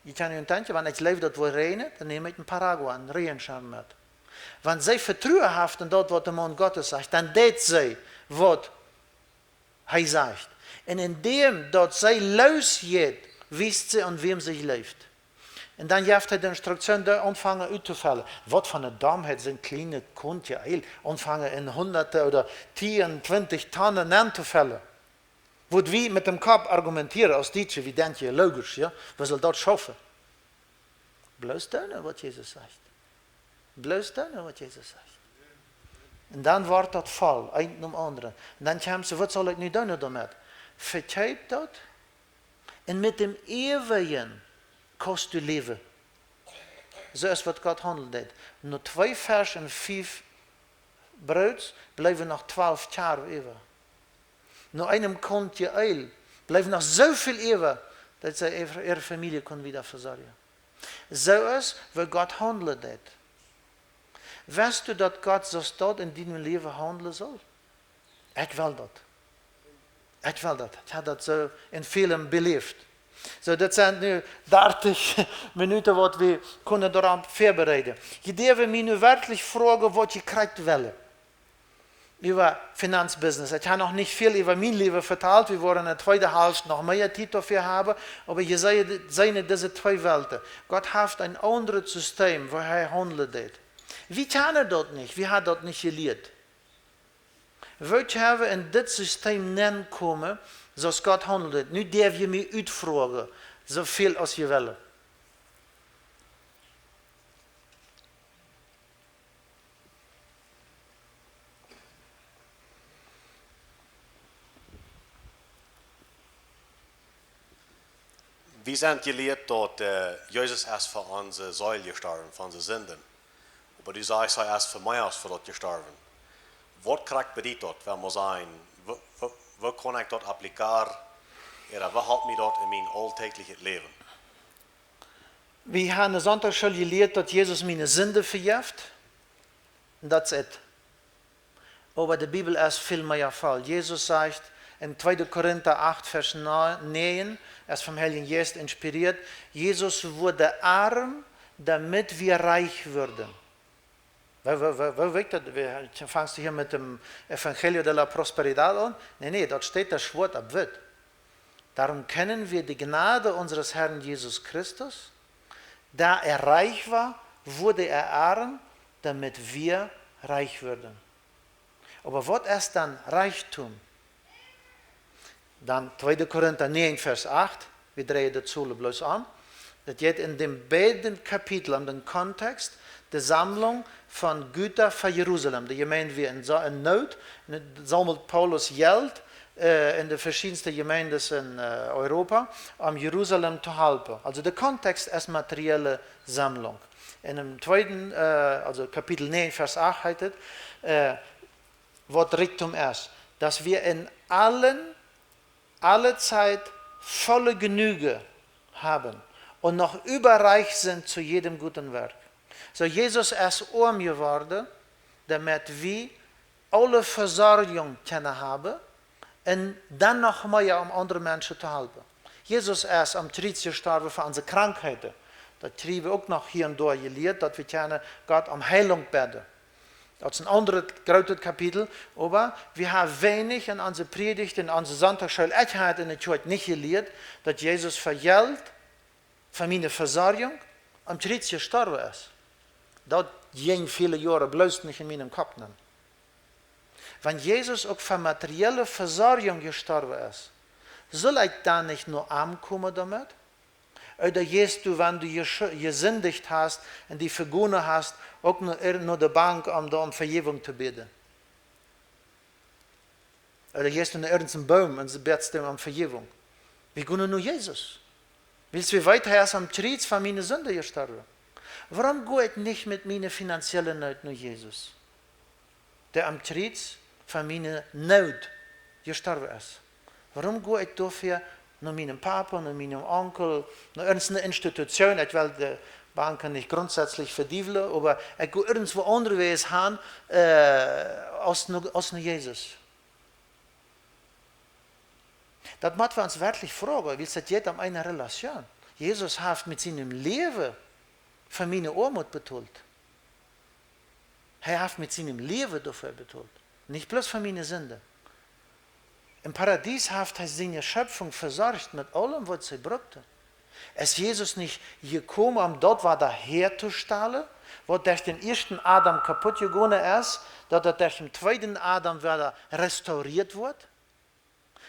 Jie kjennen junt denkjen, wan ekj jleew, daut woat räajnen, dan näm ekj een Paraguas, een Räajenschirm met. Wan see Vetruen haft en daut, waut de Maun Gottes sajcht, dan deit see, waut hee sajcht. Un en däm, daut see loosjeit, wiest see, aun wäm see jleeft. Un dan jeft hee de Instruktion, dee aunfangen uttofellen. Waut fa eene Domheit, soon kjlienet Kauntje Eel, aunfangen en Hunderte ooda tieen, twintich Tonnen auntofellen. Wudd wie met däm Kopp argumentieren aus Dietsche, wie denkjen, logisch, jo? Woo saul daut schaufen? Bloos doonen, waut Jesus sajcht. Bloos doonen, waut Jesus sajcht. Un dan woat daut voll, eent nom aundren. Un dan kjemt see: "Waut saul ekj nu doonen doamet?" Vekjeep daut. Un met däm äwajen kaust du läwen. Soo es, waut Gott haundlen deit. No twee Fesch un fief Broot bleewen noch twalf Kjarw äwa. No eenem Kauntje Eel bleef noch soo väl äwa, daut see äare, äare Famielje kunn wieda vesorjen. Soo es, woo Gott haundlen deit. Weetst du, daut Gott soo staut en dien Läwen haundlen saul? Ekj well daut. Ekj well daut. Ekj hab daut soo en väl beläft. Soo, daut sent nu dartich Minuten, waut wie kunnen doaropp väabereiden. Jie däwen mie nu werkjlich froagen, waut jie krakjt wellen. Äwa Finanzbusiness. Ekj hab noch nich väl äwa mien Läwen vetalt. Wie woaren enne tweede Halft noch mea Tiet doafäa haben. Oba jie seenen, seenen dise twee Welten. Gott haft een aundret System, woo hee haundlen deit. Wie kjennen daut nich. Wie haben daut nich jelieet. Woo kjenn wie en dit System nenkomen, soo aus Gott haundlen deit? Nu däw jie mie utfroagen, soo väl aus jie wellen. Wie sent jelieet, daut, äh, Jesus es fa onse Seel jestorwen, fa onse Sinden. Oba du sajchst, hee es fa mie aus fa daut jestorwen. Waut krakjt bediet daut, wan wie sajen, woo, woo, woo kaun ekj daut applizeren? Ooda woo halpt mie daut en mien auldachlichet Läwen? Wie haben Sindach jelieet, daut Jesus miene Sinden vejeft. That's it. Oba de Bibel es väl mea voll. Jesus sajcht en tweede Korinta acht, Varsch näajen, es vom Heiljen Jeist inspirieet: "Jesus wurde arm, damit wir reich würden." Woo, woo, woo, woo woat daut? Wie, fangst du hia met däm Evangelio de la Prosperidad aun? Nä, nä, daut steit doa schwoat opp witt. Darum kennen wir die Gnade unseres Herrn Jesus Christus, da er reich war, wurde er arm, damit wir reich würden. Oba waut es dan Rikjdom? Dan tweede Korinta näajen, Varsch acht, wie dreien de Zol bloos om. Daut jeit en däm beeden Kapitel om dän Kontext, de Saumlunk von Gutta fa Jerusalem. De Jemeent wia en Sa-, en Noot, un saumelt Paulus Jelt, äh, en de veschiedenste Jemeendes en, äh, Europa, om Jerusalem to halpen. Aulsoo de Kontext es materielle Saumlunk. En däm tweeden, äh, aulsoo Kapitel näajen, Varsch acht heet et, äh, waut Rikjdom es. dass wir in allen, alle Zeit volle Genüge haben und noch überreich sind zu jedem guten Werk. So, Jesus es oam jeworden, damit wir alle Versorgung kjennen haben und dan noch mea om aundre Menschen to halpen. Jesus es aum Kjriez jestorwen fa onse Krankheiten. Daut kjrieen wie uk noch hia un doa jelieet, daut wie kjennen Gott om Heilunk bäden. Daut es een aundret grootet Kapitel, oba wie haben weinich en onse Prädicht, en onse Sindachschool, ekj hab en de Kjoakj nich jelieet, daut Jesus fa Jelt, fa miene Versorgung, aum Kjriez jestorwen es. Daut jinkj väle Joaren bloos nich en mienen Kopp nenn. Wan Jesus uk fa materielle Versorgung jestorwen es, saul ekj dan nich no am komen doamet? Ooda jeist du, wan du jesch-, jesindicht hast un die vegonen hast, uk no, ir-, no de Bank, om doa om Vejäwunk to bäden? Ooda jeist du no irjent een Boom un bädst dän om Vejäwunk? Wie gonen no Jesus. Wiels wie weeten, hee es aum Kjriez fa miene Sind jestorwen. Wuarom go ekj nich met miene finanzielle Noot no Jesus, dee aum Kjriez fa miene Noot jestorwen es? Wuarom go ekj doafäa no mienen Papa, no mienen Onkel, no irjent eene Institution? Ekj well de Banken nich grundsätzlich vediewlen, oba ekj go irjentwua aundawäajes han, äh, aus no, aus no Jesus. Daut mott wie ons werkjlich froagen, wiels daut jeit om eene Relation. Jesus haft met sienem Läwen fa miene Oamoot betolt. Hee haft met sienem Läwen doafäa betolt, nich bloos fa miene Sinden. Em Paradies haft hee siene Schöpfung vesorcht met aulem, waut see bruckten. Es Jesus nich jekomen, om daut wada häatostalen, waut derch dän ieeschten Adam kaput jegonen es, daut daut derch dän tweeden Adam wada restaurieet woat?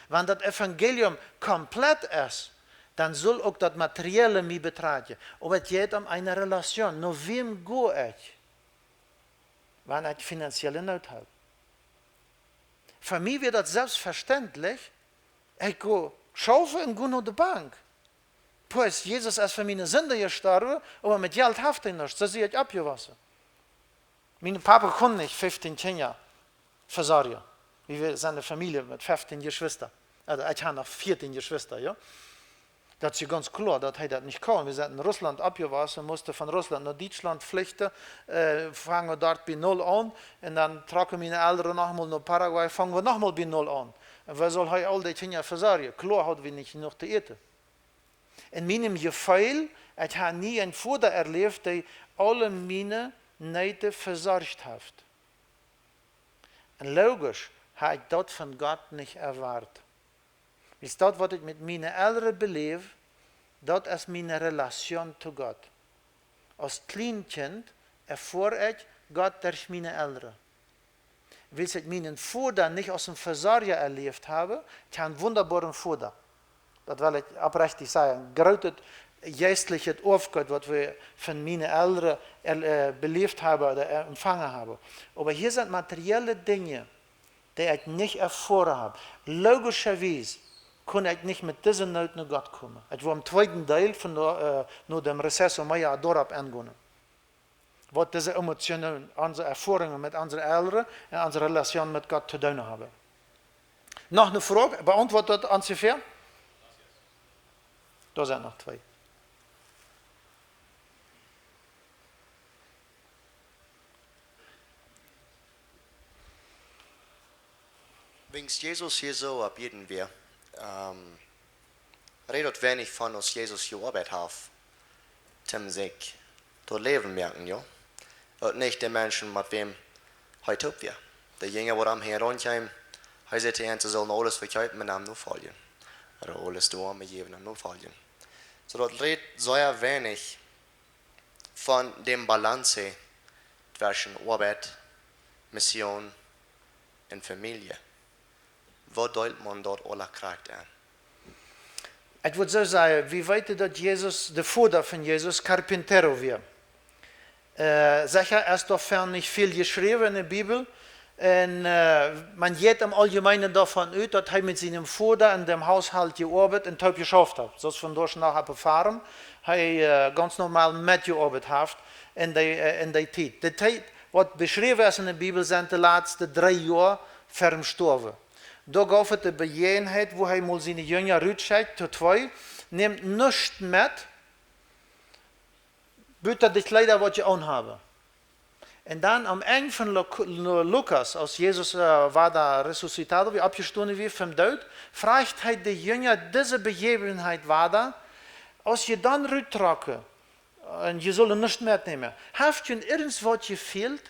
Wan daut Evangelium komplett es, dan saul uk daut Materielle mie betrakjen. Oba et jeit om eene Relation. No wäm go ekj, wan ekj finanzielle Noot hab? Fa mie wia daut selfstvestentlich, ekj go schaufen un go no de Bank. Pues, Jesus es fa miene Sinden jestorwen, oba met Jelt haft hee nuscht, soo sie ekj oppjewossen. Mien Papa kunn nich feftieen Kjinja vesorjen. Wie sent eene Famielje met feftieen Jeschwista. Aulsoo, ekj hab noch vieetieen Jeschwista, jo. Daut es je gaunz kloa, daut hee daut nich kunn. Wie sent en Russlaunt oppjewossen, musten von Russlaunt no Dietschlaunt flichten, äh, fungen doa bie null aun, un dan trocken miene Elren nochmol no Paraguay, fungen wie nochmol bie null aun. Un woo sull hee aul dee Kjinja vesorjen? Kloa hauden wie nich jenuach to äten. En mienem Jefeel, ekj hab nie eenen Voda erläft, dee aule miene Needs vesorcht haft. Un logisch hab ekj daut von Gott nich erwoat. Wiels daut, waut ekj met miene Elren beläw, daut es miene Relation to Gott. Aus kjlien Kjint erfoa ekj Gott derch miene Elren. Wiels ekj mienen Voda nich aus een Vesorja erläft hab, ekj hab eenen wundaboaren Voda. Daut well ekj opprechtich sajen, een grootet jeistlichet Oafgoot, waut wie von miene Elren er-, äh, beläft haben ooda, äh, empfangen haben. Oba hia sent materielle Dinja, dee ekj nich erfoaren hab. Logischerwies kunn ekj nich met dise Noot no Gott komen. Ekj woa em tweeden Deel von de, äh, no däm Receso mea doaropp engonen, waut dise Emotionen, onse Erfoarungen met onse Elren un onse Relation met Gott to doonen haben. Noch eene Froag? Beauntwuat daut onjefäa? Doa sent noch twee. Wiels Jesus hia soo opp Ieed wia, ähm, rät daut weinich von aus Jesus jeoabeit haft, toom sikj daut Läwen moaken, jo. Uk nich de Menschen, met wäm hee toop wia. De Jinja, waut aum hia rundkjeemen, hee säd to an, see sullen aules vekjeepen un am nofoljen. Ooda aules doahan jäwen un am nofoljen. Soo daut rät sea weinich von däm Balance tweschen Oabeit, Mission un Famielje. Woo deelt maun daut aula krakjt aun? Ekj wudd soo sajen, wie weeten, daut Jesus, de Voda von Jesus, Carpintero wia. Äh, secha es doavon nich väl jeschräwen en de Bibel. Un, äh, maun jeit em Auljemeenen doavon ut, daut hee met sienem Voda en däm Haushoolt jeoabeit un toop jeschauft haft. Soo aus vondoag noch opp de Farm, hee, äh, gaunz normal metjeoabeit haft en dee, äh, en dee Tiet. De Tiet, waut beschräwen es en de Bibel, sent de latste dree Joa ver däm Stoawen. Doa gauf et de Bejäajenheit, wua hee mol siene Jinja rutschekjt, to twee: "Nämt nuscht met, buta de Kjleeda, waut jie aunhaben." Un dan aum Enj von Luk-, Lu-, Lukas, aus Jesus, äh, wada resucitado, wia oppjestonen wia vom Doot, fruach hee de Jinja dise Bejäajenheit wada, aus jie dan ruttrocken, un jie sullen nuscht metnämen, haft junt irjent waut jefält?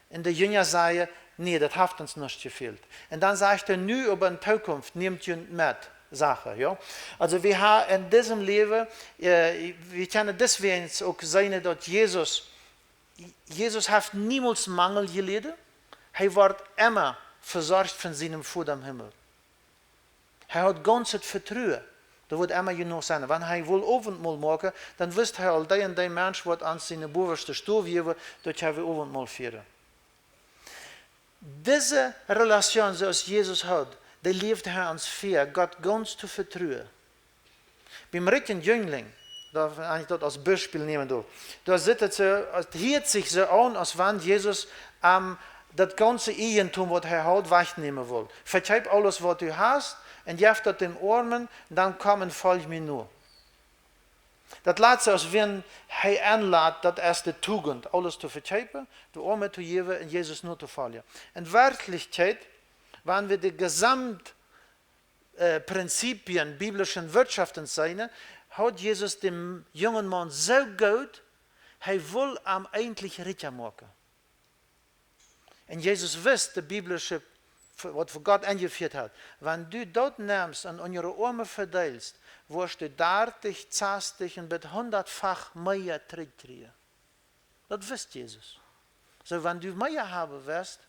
Un de Jinja säden: "Nä, daut haft ons nuscht jefält." Un dan sajcht hee: "Nu oba en Zukunft nämt junt met Sachen", jo? Also wie haben en disem Läwen, äh, wie kjennen deswäajen uk seenen, daut Jesus, Jesus haft niemols Mangel jeläden. Hee woat emma vesorcht von sienen Voda em Himmel. Hee haud gaunzet Vetruen, doa woat emma jenuach sennen. Wan hee wull Owentmol moaken, dan wist hee aul, dee un dee Mensch woat ons siene bowaschte Stow jäwen, daut hee woat Owentmol fieren. Dise Relation, soo aus Jesus haud, dee läwd hee ons väa, Gott gaunz to vetruen. Biem rikjen Jüngling, doa, wan ekj daut aus Biespel nämen doo, doa sitt et soo, et hieet sikj soo aun, aus wan Jesus am daut gaunze Eejentum, waut hee haud, wajchnämen wull. "Vekjeep aules, waut du hast, un jeff daut dän Oamen, dan komm un folj mie no." Daut lat soo, aus wan hee enlot, daut es de Tugend, aules to vekjeepen, de Oame to jäwen un Jesus notofoljen. En Werkjlichkjeit, wan wie de jesamte, äh, Prinzipien biblischen Wirtschaften seenen, haud Jesus dän jungen Maun soo goot, hee wull am eejentlich rikja moaken. Un Jesus wist, de biblische, waut fa Gott enjefieet haud: "Wan du daut nemst un unja de Oame vedeelst, woascht du dartich, sastich un bat hundatfach mea trigjkjrieen." Daut wist Jesus. Soo, wan du mea haben west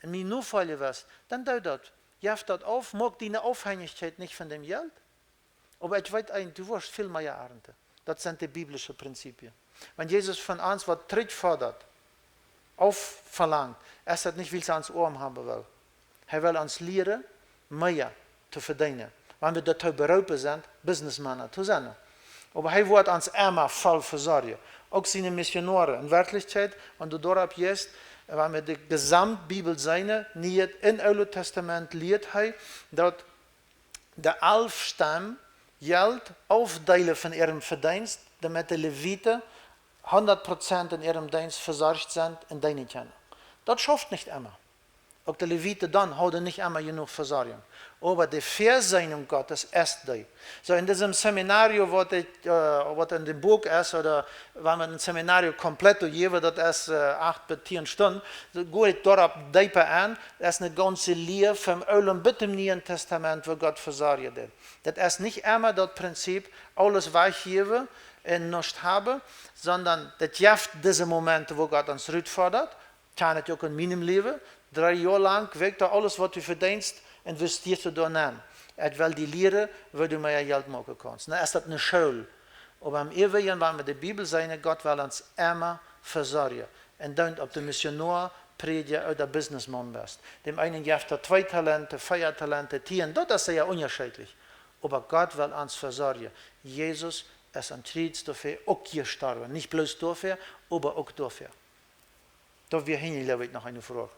un mie nofoljen west, dan doo daut. Jeff daut auf, moak diene Aufhenjichkjeit nich von däm Jelt. Oba ekj weet eent, du woascht väl mea arnten. Daut sent de biblische Prinzipien. Wan Jesus von ons waut trigjfoddat, aufvelangt, es daut nich, wiels hee ons oam haben well. Hee well ons lieren, mea to vedeenen. Wan wie doatoo beroopen sent, Businessmänner to sennen. Oba hee woat ons emma voll vesorjen. Uk siene Missionoaren. En Werkjlichkjeit, wan du doaropp jeist, wan wie de jesamte Bibel seenen, Nieet un Oolet Tastament, lieet hee, daut de alf Stam Jelt aufdeelen von äarem Vedeenst, doamet de Leviten hundat Prozent en äarem Deenst vesorcht sent un deenen kjennen. Daut schauft nich emma. Uk de Leviten dan hauden nich emma jenuach Vesorjunk. Oba de Väasegnunk Gottes es dee. Soo en disem Seminario, waut ekj, äh, waut en däm Buak es, ooda wan wie een Seminario completo jäwen, daut es, äh, acht bat tieen Stunden, soo go ekj doaropp deepa aun, daut es eene gaunze Lia vom Oolen bat em Nieen Tastament, woo Gott vesorjen deed. Daut es nich emma daut Prinzip, aules wajchjäwen un nuscht haben, sonda daut jeft dise Momenten, woo Gott ons rutfoddat. Kjenn ekj uk en mienem Läwen. Dree Joa lang, weetst du, aules, waut du vedeenst, investieascht du doa nenn. Ekj well die lieren, woo du mea Jelt moaken kaust. Nu es daut eene School. Oba em Eewjen, wan wie de Bibel seenen, Gott well ons emma vesorjen. Un dan, auf du Missionoa, Prädja ooda Businessman best. Däm eenen jeft hee twee Talenten, vea Talenten, tieen. Daut es sea unjascheedlich. Oba Gott well ons vesorjen. Jesus es aum Kjriez doafäa uk jestorwen. Nich bloos doafäa, oba uk doafäa. Doa wia hia, jleew ekj, noch eene Froag.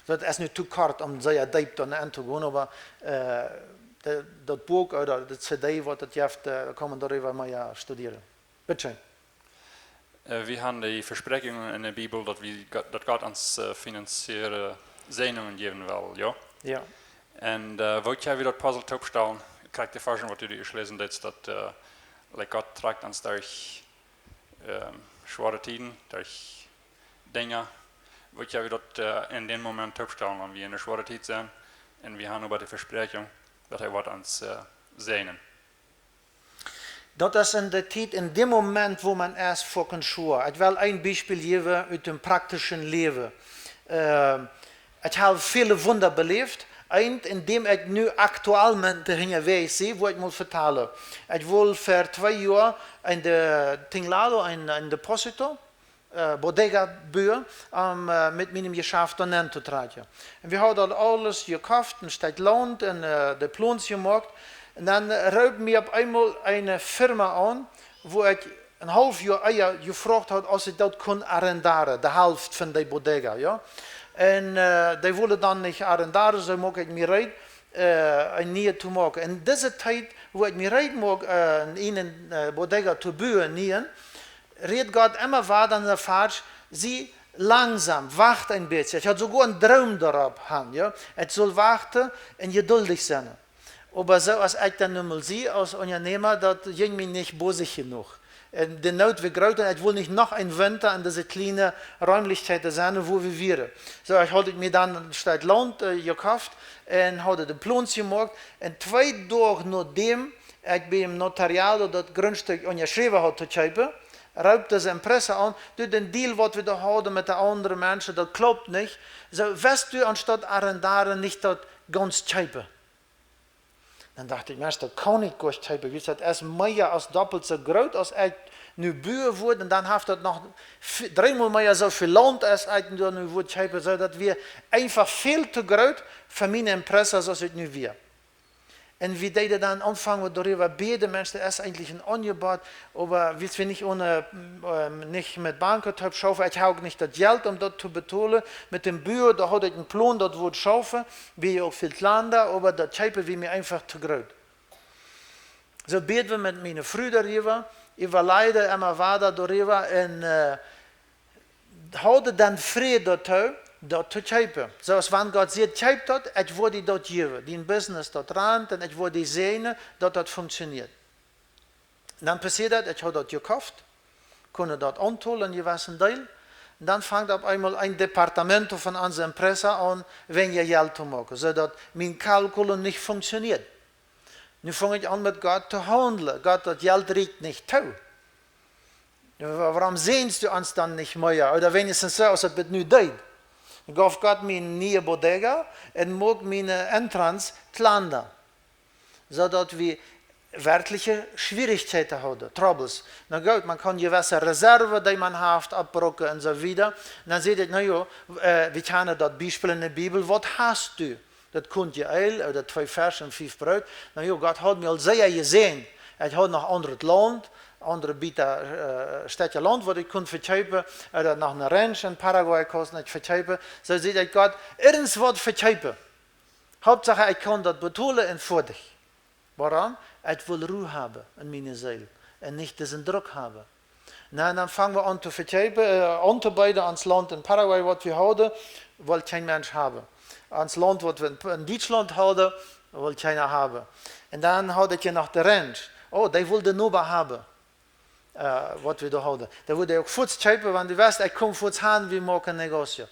Daut es nu too kort, om sea deep doa aun to gonen, oba, äh, de, daut Buak ooda de C D, waut et jeft, äh, kaun eena doaräwa mea studieren. Bitte schön. Äh, wie haben de Vespräakjunk en de Bibel, daut wie Gott, daut Gott ons, äh, finanzielle Säajnungen jäwen well, jo? Jo. Un, äh, woo kjenn wie daut Puzzle toopstalen? Krakjt de Varsch, waut du doa läsen deetst, daut, äh, like, Gott trakjt ons derch, ähm, schwoare Tieden, derch Dinja. Woo kjenn wie daut, äh, en dän Moment toopstalen, wan wie en eene schwoare Tiet sent un wie haben oba de Vespräakjunk, daut hee woat ons, äh, säajnen? Daut es en de Tiet, en däm Moment, wua eena es fa kjeene Schoa. Ekj well een Biespel jäwen ut däm praktischen Läwen. Äh, ekj hab väle Wunda beläft. Eent, en däm ekj nu aktualmente hinjawäajes sie, woa ekj mol vetalen. Ekj wull ver twee Joa en de Tinglado, en, en depósito, äh, bodega buen, om, äh, met mienem Jeschaft doa nenn to trakjen. Un wie hauden aul aules jekoft, een Stekj Launt un, äh, de Plons jemoakt. Un dan, äh, roopt mie opp eemol eene Firma aun, wua ekj een haulf Joa ea jefroacht haud, aus ekj daut kunn arrendaren, de Halft von de Bodega, jo. Un äh, dee wullen dan nich arrendaren, soo muak ekj mie reed, äh, een nieen to moaken. En dise Tiet, wua ekj mie reed muak, äh, eene äh, Bodega to buen, nieen, rät Gott emma wada en de Varsch: Sie langsam, wacht een bät. Ekj haud soogoa een Droom doaropp han, jo. Ekj sull wachten un jeduldich sennen. Oba soo aus ekj dan nu mol sie aus Unjanäma, daut jinkj mie nich bosich jenuach. Un de Noot wia groot un ekj wull nich noch een Winta en dise kjliene Räumlichkjeiten sennen, wua wie wieren. Soo, ekj haud mie dan een Stekj Launt äh, jekoft un haud de Plons jemoakt. Un twee Doag nodäm ekj biem Notariado daut Grundstekj unjaschräwen haud to kjeepen, roopt dise Empresa aun: Du, dän Deal, waut wie doa hauden met de aundre Menschen, daut klaupt nich. Soo, west du aunstaut arrendaren nich daut gaunz kjeepen? Dan docht ekj: Mensch, daut kaun ekj goanich kjeepen, wiels daut es mea aus doppelt soo groot aus ekj nu buen wudd. Un dan haft daut noch v-, dreemol mea soo väl Launt aus ekj doa nu wudd kjeepen, soo daut wia eenfach väl to groot fa miene Empresa, soo aus ekj nu wia. Un wie deeden dan aunfangen, wie doaräwa bäden: Mensch, daut es eejentlich een Aunjebott, oba wiels wie nich onen, ähm, nich met Banken toop schaufen, ekj hab uk nich daut Jelt, om daut to betolen. Met däm Bua, doa haud ekj een Plon, daut wudd schaufen, wia uk väl kjlanda, oba daut kjeepen wia mie eenfach to groot. Soo bäd wie met miene Fru doaräwa, äwaleiden emma wada doaräwa un äh, hauden dan Fräd doatoo, daut to kjeepen. Soo aus wan Gott säd: Kjeep daut, ekj woa die daut jäwen. Dien Business daut rant un ekj woa die säajnen, daut daut funktionieet. Un dan passieed daut, ekj haud daut jekoft, kunn daut auntolen, een jewessen Deel. Un dan fangt opp eemol een departamento von onse Empresa aun, wäajen Jelt to moaken, soo daut mien Kalkul nich funktionieet. Nu fung ekj aun met Gott to haundlen. Gott, daut Jelt rieekjt nich too. Wa-, wuarom säajnst du ons dan nich mea? Ooda weens soo aus daut bat nu deed. Gauf Gott mie eene niee Bodega un muak miene Entrance kjlanda, soo daut wie werkjliche Schwierichkjeiten hauden, Troubles. Na goot, maun kaun jewesse Reserven, dee maun haft, oppbrucken un soo wieda. Un dan säd ekj: Na jo, äh, wie kjanen daut Biespel en de Bibel: Waut hast du? Daut Kuntje Eel ooda twee Fesch un fief Broot. Na jo, Gott haud mie aul sea jesäajent. Ekj haud noch aundret Launt, aundre Bieta, äh, Stekja Launt, waut ekj kunn vekjeepen, ooda noch een Ranch en Paraguay kunn ekj vekjeepen. Soo säd ekj: Gott, irjent waut vekjeepen. Hauptsache, ekj kaun daut betolen un foadich. Wuarom? Ekj wull Ru haben en miene Seel un nich disen Druck haben. Na, un dan fung wie aun to vekjeepen, äh, auntobeeden. Ons Launt en Paraguay, waut wie hauden, wull kjeen Mensch haben. Ons Launt, waut wie en, en Dietschlaunt hauden, wull kjeena haben. Un dan haud ekj je noch de Ranch. Oh, dee wull de Noba haben, äh, waut wie doa hauden. Dee wull dee uk fuaz kjeepen, wan dee wist, ekj kom fuaz han, wie moaken negocio.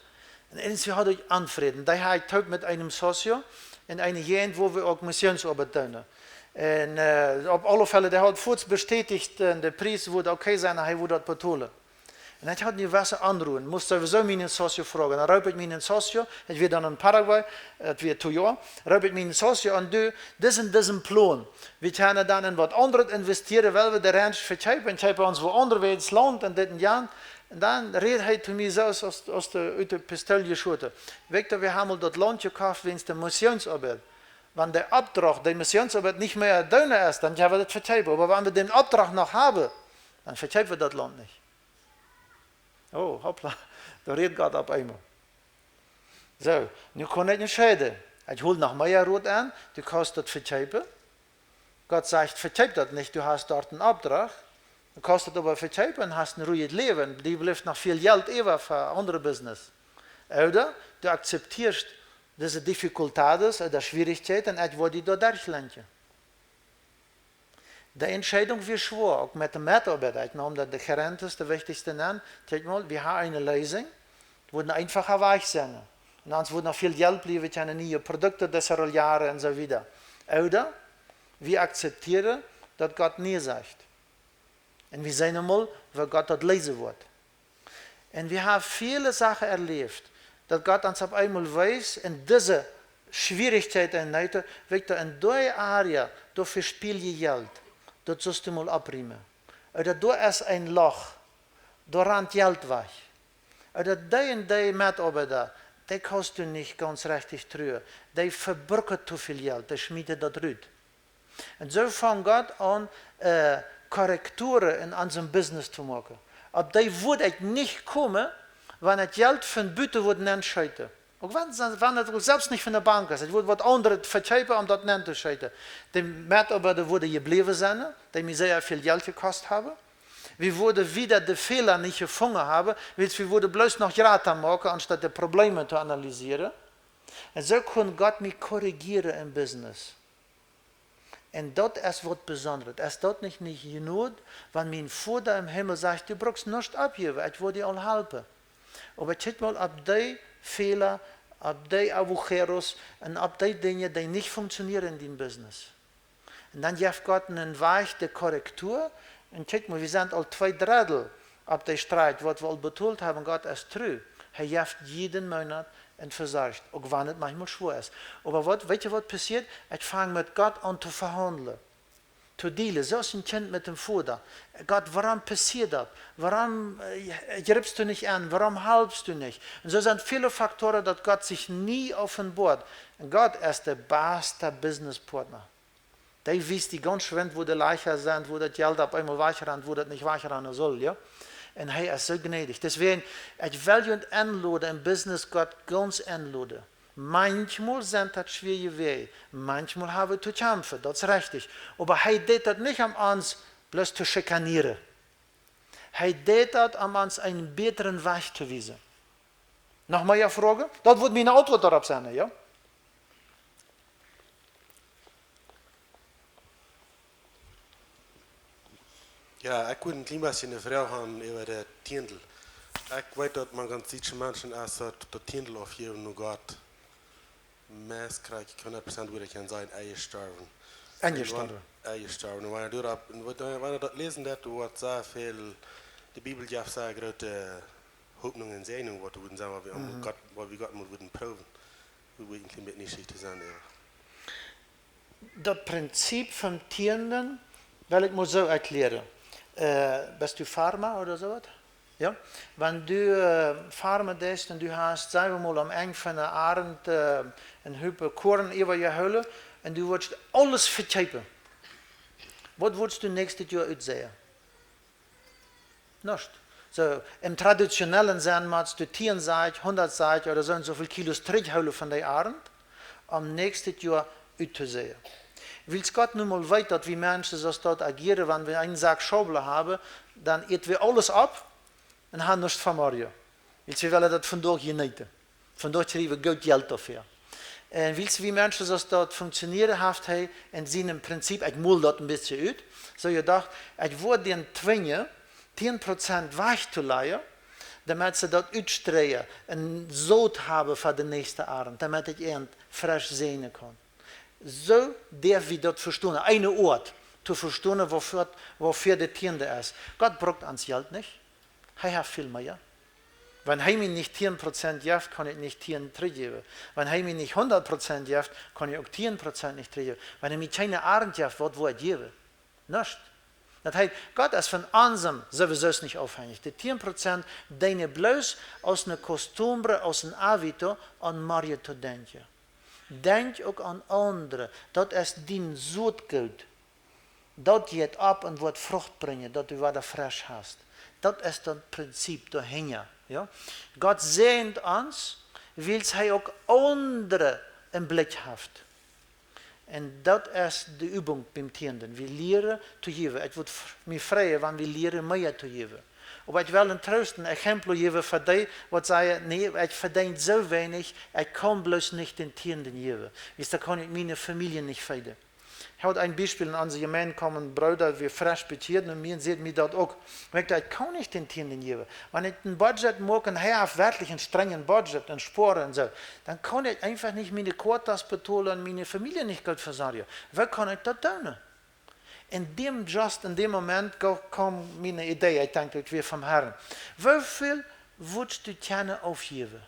Un irjent wie haud ekj Onfräd. Dee haud ekj toop met eenem socio en eene Jäajent, wua wie uk Missionsoabeit doonen. Un äh, opp aule Fälle, dee haud fuaz bestäticht, äh, de Pries wudd okay sennen, hee wudd daut betolen. Un ekj haud nu waut aunroden, must sowieso mienen socio froagen. Dan roopt ekj mienen socio, ekj wia dan en Paraguay, daut wia twee Joa, roopt ekj mienen socio aun: Du, dit es disen Plon. Wie kjennen dan en waut aundret investieren, wiels wie de Ranch vekjeepen, kjeepen ons wua aundasch Launt un dit un jant. Un dan rät hee to mie soo aus, aus, aus de, ut de Pistool jeschoten: Victor, wie haben aul daut Launt jekoft wäajen de Missionsoabeit. Wan de Opdrach, de Missionsoabeit nich mea doonen es, dan kjenn wie daut vekjeepen. Oba wan wie dän Opdrach noch haben, dan vekjeepen wie daut Launt nich. Oh, hoppla, doa rät Gott opp eemol. Soo, nu kaun ekj entscheiden. Ekj hol noch mea Rot aun, du kaust daut vekjeepen. Gott sajcht: Vekjeep daut nich, du hast doa een Opdrach. Du kaust daut oba vekjeepen un hast een ruijet Läwen. Die blift noch väl Jelt äwa fa aundre Business. Ooda du akzeptieescht dise dificultades ooda Schwierichkjeiten un ekj woa die doa derchlenkjen. De Entscheidunk wia schwoa, uk met de Metoabeida. Ekj neem daut de gerentes, de wichtichste, nenn. Kjikj mol, wie haben eene Leesunk, daut wudd een eenfacha Wajch sennen. Un ons wudd noch väl Jelt bliewen, kjennen niee Produkten desarrollieren un soo wieda. Ooda wie akzeptieren, daut Gott nä sajcht. Un wie seenen mol, woo Gott daut leesen woat. Un wie haben väle Sachen erläft, daut Gott ons opp eemol wees, en dise Schwierichkjeit un Noot, Victor, en dee Area, doa vespielst du Jelt, daut sust du mol oppriemen. Ooda doa es een Loch, doa rant Jelt wajch. Ooda dee un dee Metoabeida, dee kaust du nich gaunz rechtich truen, dee vebruken to väl Jelt, dee schmieten daut rut. Un soo funk Gott aun, äh, Korrekturen en onsem Business to moaken. Opp dee wudd ekj nich komen, wan ekj Jelt von buten wudd nenscheten. Uk wan, wan daut uk selfst nich von de Bank es. Ekj wudd waut aundret vekjeepen, om daut nentoscheten. De Metoabeida wudden jebläwen sennen, dee mie sea väl Jelt jekost haben. Wie wudden wada de Fäla nich jefungen haben, wiels wie wudden bloos noch jrata moaken, aunstaut de Probleme to analysieren. Un soo kunn Gott mie korrigieren em Business. Un daut es waut Besondret. Es daut nich, nich jenuach, wan mien Voda em Himmel sajcht: "Du brukst nuscht oppjäwen, ekj woa die aul halpen"? Oba kjikj mol opp dee Fäla, opp dee agujeros un opp dee Dinja, dee nich funktionieren en dien Business. Un dan jeft Gott eenen Wajch de Korrektur. Un kjikj mol, wie sent aul twee Drettel opp dee Strijd, waut wie aul betolt haben, Gott es tru. Hee jeft jieden Moonat un vesorcht, uk wan et maunchmol schwoa es. Oba waut, weetst du, waut passieet? Ekj fang met Gott aun to vehaundlen, to dealen, soo aus een Kjint met däm Voda. Gott, wuarom passieet daut? Wuarom, äh, jripst du nich aun? Wuarom halpst du nich? Un soo sent väle Faktoren, daut Gott sikj nie openboat. Un Gott es de baste Businesspartner. Dee wiest die gaunz schwind, wua de Lajcha sent, wua daut Jelt opp eemol wajchrant, wua daut nich wajchranen saul, jo? Un hee es soo jnädich. Deswäajen, ekj well junt enloden, em Business Gott gaunz enloden. Maunchmol sent daut schwoare Wäaj, maunchmol hab wie to kjamfen, daut es rajcht. Oba hee deit daut nich, om ons bloos to schikanieren. Hee deit daut, om ons eenen bätren Wajch to wiesen. Noch mea Froagen? Daut woat miene Auntwuat doaropp sennen, jo? Jo, ekj wull een kjlien bät eene Froag haben äwa de Tiendel. Ekj weet, daut maun gaunz dietsche Menschen es daut, daut Tiendel aufjäwen no Gott. Meist kjrieech ekj hundat Prozent, woo ekj kaun sajen, enjestorwen. Enjestorwen. Enjestorwen. Un wan du doaropp, un waut, wan du daut läsen deist, waut sea väl, de Bibel jeft sea groote Hopninj un Säajen, waut wie wudden sajen, waut wie aun Gott, waut wie Gott mol wudden proowen. Woo wie een kjlien bät nich to sennen, jo. Daut Prinzip vom Tienden well ekj mol soo erkjläaren. Äh, best du Farma ooda soo waut? Jo? Wan du, äh, farmen deist un du hast, saj wie mol, aum Enj von de Arnt, äh, een Hupen Koren äwajehoolen un du wurscht aules vekjeepen, waut wurscht du näakjstet Joa utseien? Nuscht. Soo, em traditionellen Senn motst du tieen Sack, hundat Sack ooda soo un soo väl Kilos trigjhoolen von de Arnt, om näakjstet Joa uttoseien. Wiels Gott nu mol weet, daut wie Menschen soo daut agieren, wan wie eenen Sack Schaublen haben, dan äten wie aules opp un haben nuscht fa morjen. Wiels wie wellen daut vondoag jeneeten. Vondoag kjrieen wie goot Jelt doafäa. Un wiels wie Menschen soo daut funktionieren, haft hee en sienem Prinzip, ekj mol daut een bät ut, soo jedocht, ekj woa dee twinjen, tieen Prozent wajch to lajen, doamet see daut utstreien un Sot haben fa de näakjste Arnt, doamet ekj an fresch seien kaun. Soo derw wie daut vestonen, eene Oat to vestonen, wuafäa, wuafäa de Tienden es. Gott brukt ons Jelt nich. Hee haft väl mea. Wan hee mie nich tieen Prozent jeft, kaun ekj nich tieen trigjjäwen. Wan hee mie nich hundat Prozent jeft, kaun ekj uk tieen Prozent nich trigjjäwen. Wan hee mie kjeene Arnt jeft, waut woa ekj jäwen? Nuscht. Daut heet, Gott es von onsem sowieso nich aufhenjich. De tieen Prozent deenen bloos aus eene Costumbre, aus een hábito, om morjen to denkjen. Denkj uk aun aundre. Daut es dien Sotgoot. Daut jeit opp un woat Frucht brinjen, daut du wada fresch hast. Daut es daut Prinzip doahinja, jo? Gott säajent ons, wiels hee uk aundre em Blikj haft. Un daut es de Übung biem Tienden. Wie lieren to jäwen. Ekj wudd f-, mie freien, wan wie lieren mea to jäwen. Oba ekj well een Troost, een Exempel jäwen fa dee, waut sajen: "Nä, ekj vedeen soo weinich, ekj kaun bloos nich dän Tienden jäwen. Wiels dan kaun ekj miene Famielje nich feeden." Ekj hab een Biespel: en onse Jemeent kjeem een Brooda, wia fresch bekjieet, un mie säd mie daut uk. Ekj docht, ekj kaun nich dän Tienden jäwen. Wan ekj een Budget moak un hee haft werkjlich een strenjen Budget un spoaren un soo, dan kaun ekj eefach nich miene Quotas betolen un miene Famielje nich goot vesorjen. Woo kaun ekj daut doonen? En däm, just en däm Moment ko-, kjeem miene Idee, ekj denkj, daut wia vom Herrn. Woo väl wurscht du kjennen aufjäwen?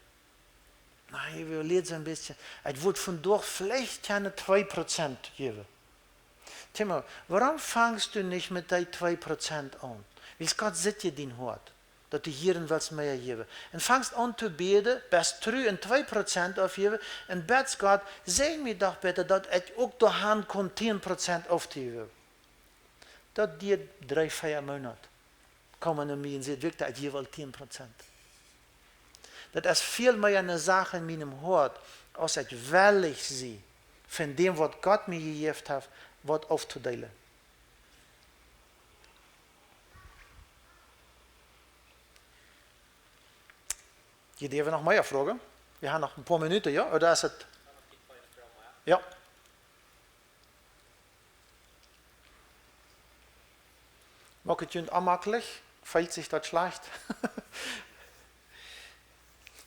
Na, ekj äwalieed soo een bät. Ekj wudd vondoag veleicht kjennen twee Prozent jäwen. Timo, wuarom fangst du nich met dee twee Prozent aun? Wiels Gott sitt je dien Hoat, daut du hieren west mea jäwen. Un fangst aun to bäden, best tru un twee Prozent aufjäwen, un bätst Gott: "Säajen mie doch bitte, daut ekj uk doahan kom, tieen Prozent auftojäwen." Daut diet dree, vea Moonat. Kaum eena no mie un sajcht: "Victor, ekj jäw aul tieen Prozent." Daut es väl mea eene Sach en mienem Hoat, aus ekj wellich sie, von däm, waut Gott mie jejäft haft, waut auftodeelen. Jie däwen noch mea froagen? Wie haben noch een poa Minuten, jo? Ooda es et? Jo. Moakt et junt onjemaklich? Feelt sikj daut schlajcht?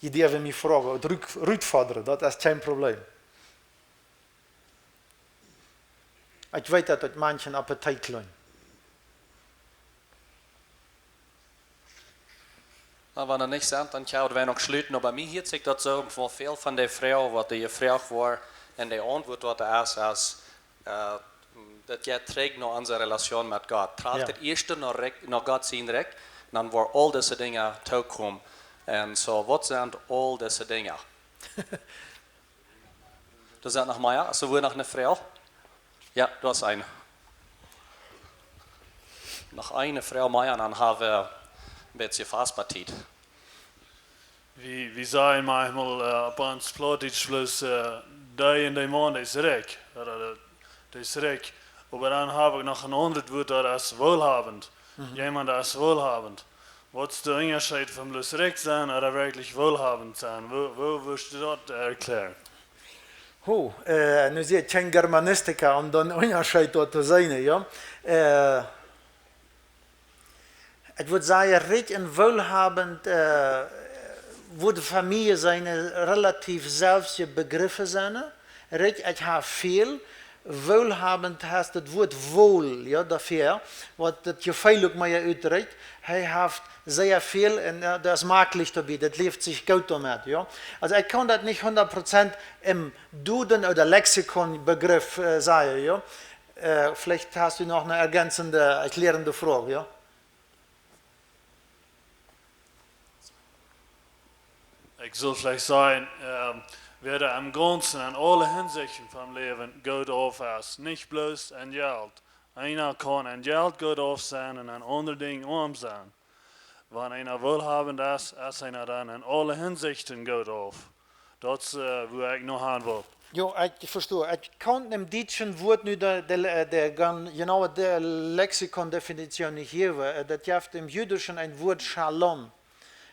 Jie däwen mie froagen, rut-, rutfodren, daut es kjeen Problem. Ekj weet, daut et manchen Appetit leent. Na, wan doa nich sent, dan kjenn wie noch schluten. Oba mie hieet sikj daut soo, fa väl von de Froagen, waut doa jefroacht woaren, un de Auntwuat, waut doa es, es, äh, daut jeit trigj no onse Relation met Gott. Tracht Jo. et ieeschte no Rikj, no Gott sien Rikj, dan woaren aul dise Dinja toopkomen. Un soo, waut sent aul dise Dinja? Doa sent noch mea, es doa noch eene Froag? Jo, doa es eene. Noch eene Froag mea, dan haben wie een bät Fastbetiet. Wie, wie sajen maunchmol, äh, opp ons Plautdietsch bloos, äh, dee un dee Maun, dee es rikj. Ooda dee, dee es rikj. Oba dan hab ekj noch een aundret Wuat, daut es wohlhabend. Mhm. Jemaunt, dee es wohlhabend. Waut es de Unjascheet von bloos rikj sennen ooda werkjlich wohlhabend sennen? Woo, woo wurscht du daut erkjläaren? Ho, äh, nu sie ekj kjeen Germanistika, om dan Unjascheet doa to seenen, jo. Äh, ekj wudd sajen, rikj un wohlhabend, äh, wudd fa mie sennen, relativ selfstje Begriffen sennen. Rikj, ekj hab väl. Wohlhabend haft daut Wuat wohl, jo, doafäa, waut daut Jefeel uk mea utdrikjt. Hee haft sea väl un, äh, daut es maklich doabie, daut läft sikj goot doamet, jo. Aulsoo, ekj kaun daut nich hundat Prozent em Duden ooda Lexikon Begriff, äh, sajen, jo. Äh, veleicht hast du noch eene ergänzende, erkjläarende Froag, jo? Ekj sull veleicht sajen, ähm, wäa doa em Gaunzen en aule Hinsichten vom Läwen goot auf es, nich bloos en Jelt. Eena kaun en Jelt goot auf sennen un en aundre Dinja oam sennen. Wan eena wohlhabend es, es eena dan en aule Hinsichten goot auf. Daut es, äh, wua ekj no han well. Jo, ekj vesto. Ekj kaun em dietschen Wuat nu de, de, de, de, jenaue Lexikon-Definition nich jäwen. Äh, daut jeft em jüdischen een Wuat Shalom.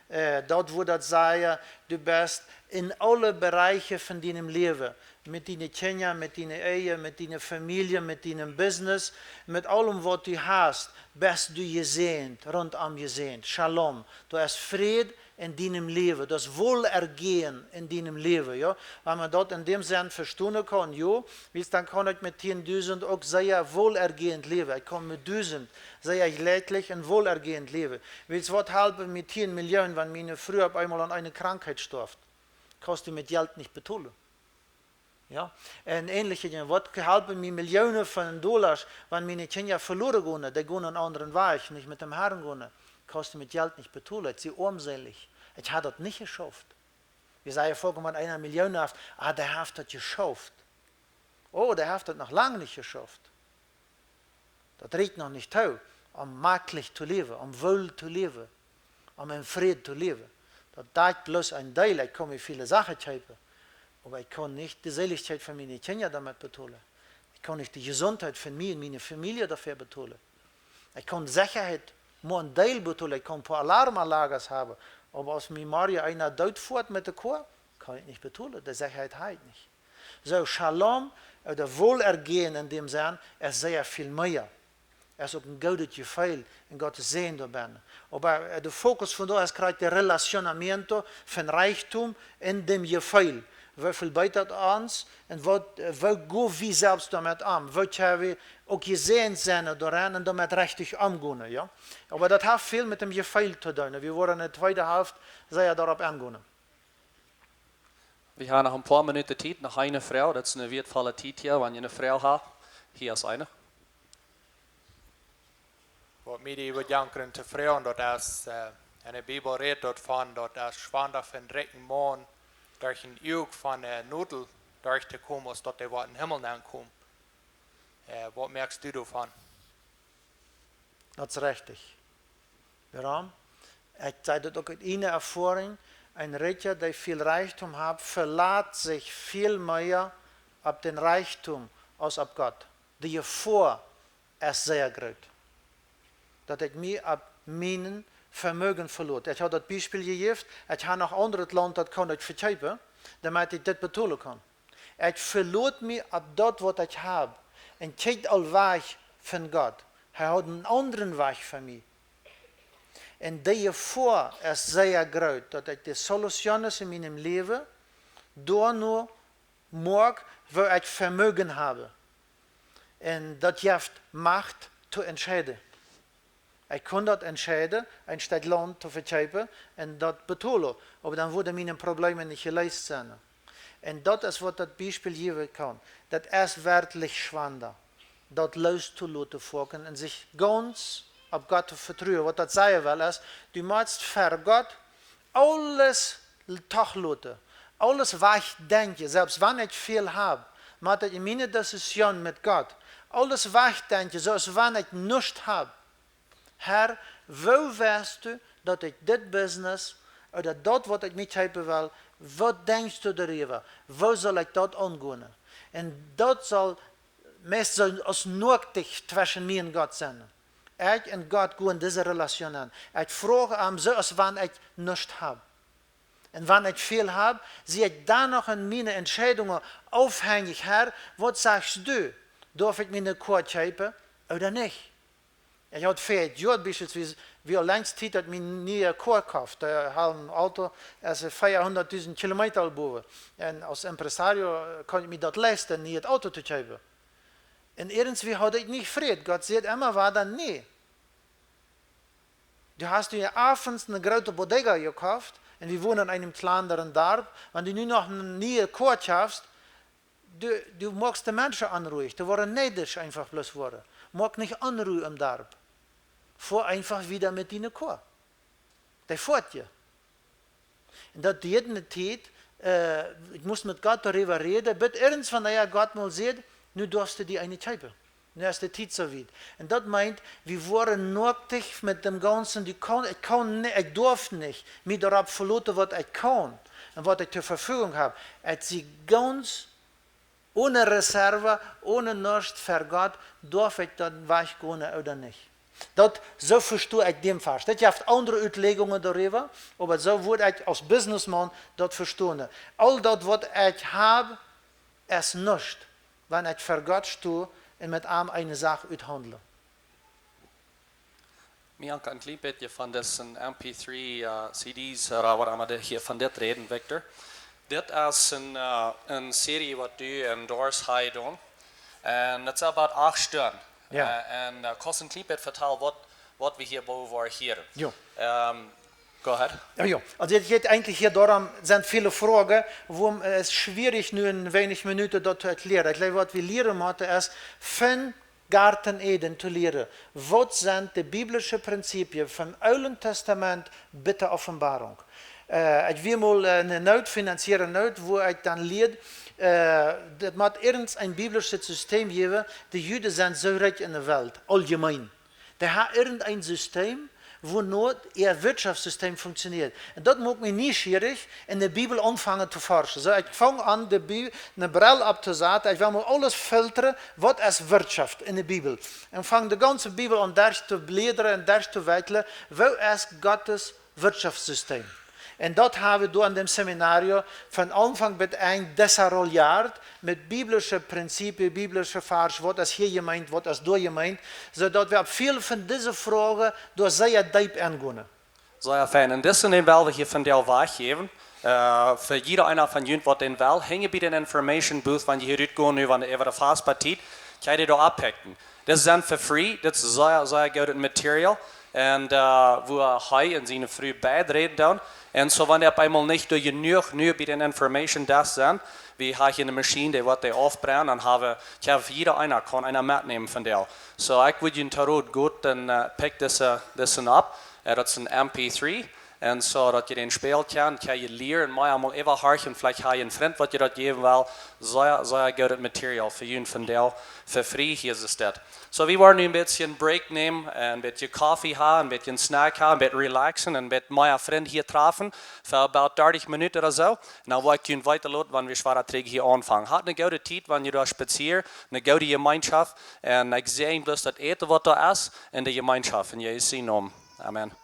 Äh, daut Wuat, daut sajcht, du best en aule Bereiche von dienem Läwen, met diene Kjinja, met diene Ehe, met diene Famielje, met dienem Business, met aulem, waut du hast, best du jesäajent, runtom jesäajent. Shalom. Du hast Fräd en dienem Läwen, daut Wohlergehen en dienem Läwen, jo. Wan eena daut en däm Senn vestonen kaun, jo, wiels dan kaun ekj met tieen Dusent uk sea wohlergehend läwen. Ekj kaun met Dusent sea jlekjlich un wohlergehend läwen. Wiels waut halpt et mie tieen Millionen, wan miene Fru opp eemol aun eene Krankheit stoaft? Kaust du met Jelt nich betolen. Jo? Un äanlich, waut halpen mie Millionen von Dollasch, wan miene Kjinja veloaren gonen, dee gonen eenen aundren Wajch, nich met däm Herrn gonen? Kaust du met Jelt nich betolen, et sie oamselich. Ekj hab daut nich jeschauft. Wie sajen foaken, wan eena Millionen haft, ah, dee haft daut jeschauft. Oh, dee haft daut noch lang nich jeschauft. Daut rieekjt noch nich too, om maklich to läwen, om wohl to läwen, om en Fräd to läwen. Daut deit bloos een Deel. Ekj kaun mie väle Sachen kjeepen, oba ekj kaun nich de Seelichkjeit von miene Kjinja doamet betolen. Ekj kaun nich de Jesuntheit von mie un miene Famielje doafäa betolen. Ekj kaun Sechaheit mau een Deel betolen. Ekj kaun een poa Alarmanlagen haben, oba aus mie morjen eena dootfoat met de Koa, kaun ekj nich betolen. De Sechaheit hab ekj nich. Soo, Shalom, äh, daut Wohlergehen en däm Senn, es sea väl mea. Es uk een goodet Jefeel un Gott sien Säajen doabie. Oba, äh, de Fokus vondoag es krakjt de Relacionamiento von Rikjdom un däm Jefeel. Woo väl bät daut ons un waut, äh, woo go wie selfst doamet om? Woo kjenn wie uk jesäajent sennen doaraun un doamet rechtich omgonen, jo? Oba daut haft väl met däm Jefeel to doonen. Wie woaren en de tweede Halft sea doaropp aungonen. Wie haben noch een poa Minuten Tiet, noch eene Froag. Daut es eene wieetvolle Tiet hia, wan jie eene Froag haben. Hia es eene. Waut mie dee Jedanken to froagen, daut es, äh, en de Bibel rät daut von, daut es schwanda fa een rikjen Maun derch een Uag von, äh, Nodel derchtokomen, aus daut hee woat em Himmel aunkomen. Äh, waut moakst du doavon? Daut es rechtich. Wuarom? Ekj saj daut uk ut eene Erfoarunk. Een Rikja, dee väl Rikjdom haft, velat sikj väl mea opp dän Rikjdom aus opp Gott. De Jefoa es sea groot, daut ekj mie opp mien Vemögen velot. Ekj hab daut Biespel jejäft, ekj hab noch aundret Launt, daut kaun ekj vekjeepen, doamet ekj dit betolen kaun. Ekj velot mie opp daut, waut ekj hab, un kjikj aul wajch von Gott. Hee haud eenen aundren Wajch fa mie. Un de Jefoa es sea groot, daut ekj de soluciones en mienem Läwen doano moak, woo ekj Vemögen hab. Un daut jeft Macht to entscheiden. Ekj kaun daut entscheiden, een Stekj Launt to vekjeepen un daut betolen. Oba dan wudden miene Probleme nich jeleest sennen. Un daut es, waut daut Biespel jäwen kaun. Daut es werkjlich schwanda, daut loostoloten foaken un sikj gaunz opp Gott to vetruen. Waut daut sajen well, es, du motst ver Gott aules toloten, aules wajchdenkjen, selfst wan ekj väl hab, mott ekj en miene Decision met Gott aules wajchdenkjen, soo aus wan ekj nuscht hab. Herr, woo west du, daut ekj dit Business ooda daut, waut ekj mie kjeepen well, waut denkjst du doaräwa? Woo saul ekj daut aungonen? Un daut saul meist soo aus Noakjticht tweschen mie un Gott sennen. Ekj un Gott gonen dise Relation aun. Ekj froag am soo aus wan ekj nuscht hab. Un wan ekj väl hab, sie ekj dan noch en miene Entscheidungen aufhänjich, Herr, waut sajchst du? Darf ekj mie eene Koa kjeepen ooda nich? Ekj haud ver Joa biespelswies, wia aul lang Tiet, daut ekj mie eene niee Koa koft. Ekj haud een Auto, daut es veahundatdusent Kilometa aul bowen. Un aus Empresario, äh, kunn ekj mie daut leisten, een nieet Auto to kjeepen. Un irjentwoo haud ekj nich Fräd. Gott säd emma wada: "Nä. Du hast die avends eene groote Bodega jekoft un wie wonen en een kjlandret Darp. Wan du nu noch eene niee Koa kjefst, du, du moakst de Menschen onruhich. Dee woaren neidisch eenfach bloos woaren. Moak nich Onru em Darp. Foa eenfach wieda met diene Koa." Dee foat je. Un daut dieed eene Tiet, äh, ekj must met Gott doaräwa räden, bat irjentwan, na jo, Gott mol säd: "Nu darfst du die eene kjeepen. Nu es de Tiet soo wiet." Un daut meent, wie woaren noakjticht met däm Gaunzen, du kaun, ekj kaun ni-, ekj darf nich mie doaropp veloten, waut ekj kaun un waut ekj zur Verfügung hab. Ekj sie gaunz one Reserve, one nuscht ver Gott, darf ekj dan wajchgonen ooda nich? Daut, soo vesto ekj dän Varsch. Daut jeft aundre Utläajungen doaräwa, oba soo wudd ekj aus Businessman daut vestonen. Aul daut, waut ekj hab, es nuscht, wan ekj ver Gott sto un met am eene Sach uthaundel. Mie haft een kjlien bät von dise M P three, äh, C Ds, äh, waut emma dee hia von dit räden, Victor. Dit es een, äh, eene Serie, waut du un Doris hia doonen. Un daut es about acht Stunden. Jo. Äh, un, äh, kaust een kjlien bät vetalen, waut, waut wie hia bowen woaren hieren. Jo. Ähm, go ahead. Jo, jo. Aulsoo, et jeit eejentlich hia doaromm, sent väle Froagen, wuarom, äh, es schwierig, nu en weinich Minuten daut to erkjlären. Ekj jleew, waut wie lieren motten, es von Goaden Äden to lieren. Waut sent de biblische Prinzipien vom Oolen Tastament bat de Openboarunk? Äh, ekj wia mol, äh, en eene Noot, finanzielle Noot, wua ekj dan lieed, äh, daut mott irjent een biblischet System jäwen, de Juden sent soo rikj en de Welt, auljemeen. Dee haben irjent een System, woo nu äa Wirtschaftssystem funktionieet. Un daut moakt mie nieschierich, en de Bibel aunfangen to forschen. Soo, ekj funk aun, de Bi-, eene Brell opptosaten, ekj wull mol aules filtren, waut es Wirtschaft en de Bibel. Un funk de gaunze Bibel aun derch to blädren un derch to wekjlen, woo es Gottes Wirtschaftssystem. Un daut haben wie doa en däm Seminario von Aunfank bat Enj desarrolliert, met biblische Prinzipien, biblische Varsch, waut es hia jemeent, waut es doa jemeent, soo daut wie opp väl von dise Froagen doa sea deep engonen. Sea fein. Un dit es een, dän well wie hia vondoag wajchjäwen. Äh, fa jieda eena von junt, waut dän well, henj bie dän Information Booth, wan jie hia rutgonen, nu, wan de äwa de Fastpartie, kjenn jie dee doa aufpikjen. Dit es dan for free, dit es sea, sea goodet Material. Un, äh, wua hee un siene Fru beid räden doonen. Un soo, wan dee opp eemol nich doa jenuach nu bie dän Information Desk sent, wie haben hia eene Maschien, dee woat dee aufbrennen, dan haben wie, ekj hab fa jieda eena, kaun eena metnämen vondoag. Soo, ekj wudd junt raden, goot, dan, äh, pikj dise, dise opp. Äh, daut es een M P three. Un soo daut jie dän Spieejel kjennen, kjenn jie lieren, mea mol äwa horchen, veleicht ha jie een Frint waut jie daut jäwen well. Sea, sea goodet Material fa junt vondoag, fa frie hia es daut. Soo, wie woaren nu een bät Break nämen, een bät Koffie haben, een bät Snack haben, een bät relaxen, een bät mea Frind hia trafen, fa about dartich Minuten ooda soo. Un dan woa ekj junt weeten loten, wan wie wada trigj hia aunfangen. Hat eene goode Tiet, wan jie doa spazieren, eene goode Jemeenschoft. Un ekj säajen bloos daut Äten waut doa es, un de Jemeenschoft. En Jesus sienen Nomen. Amen.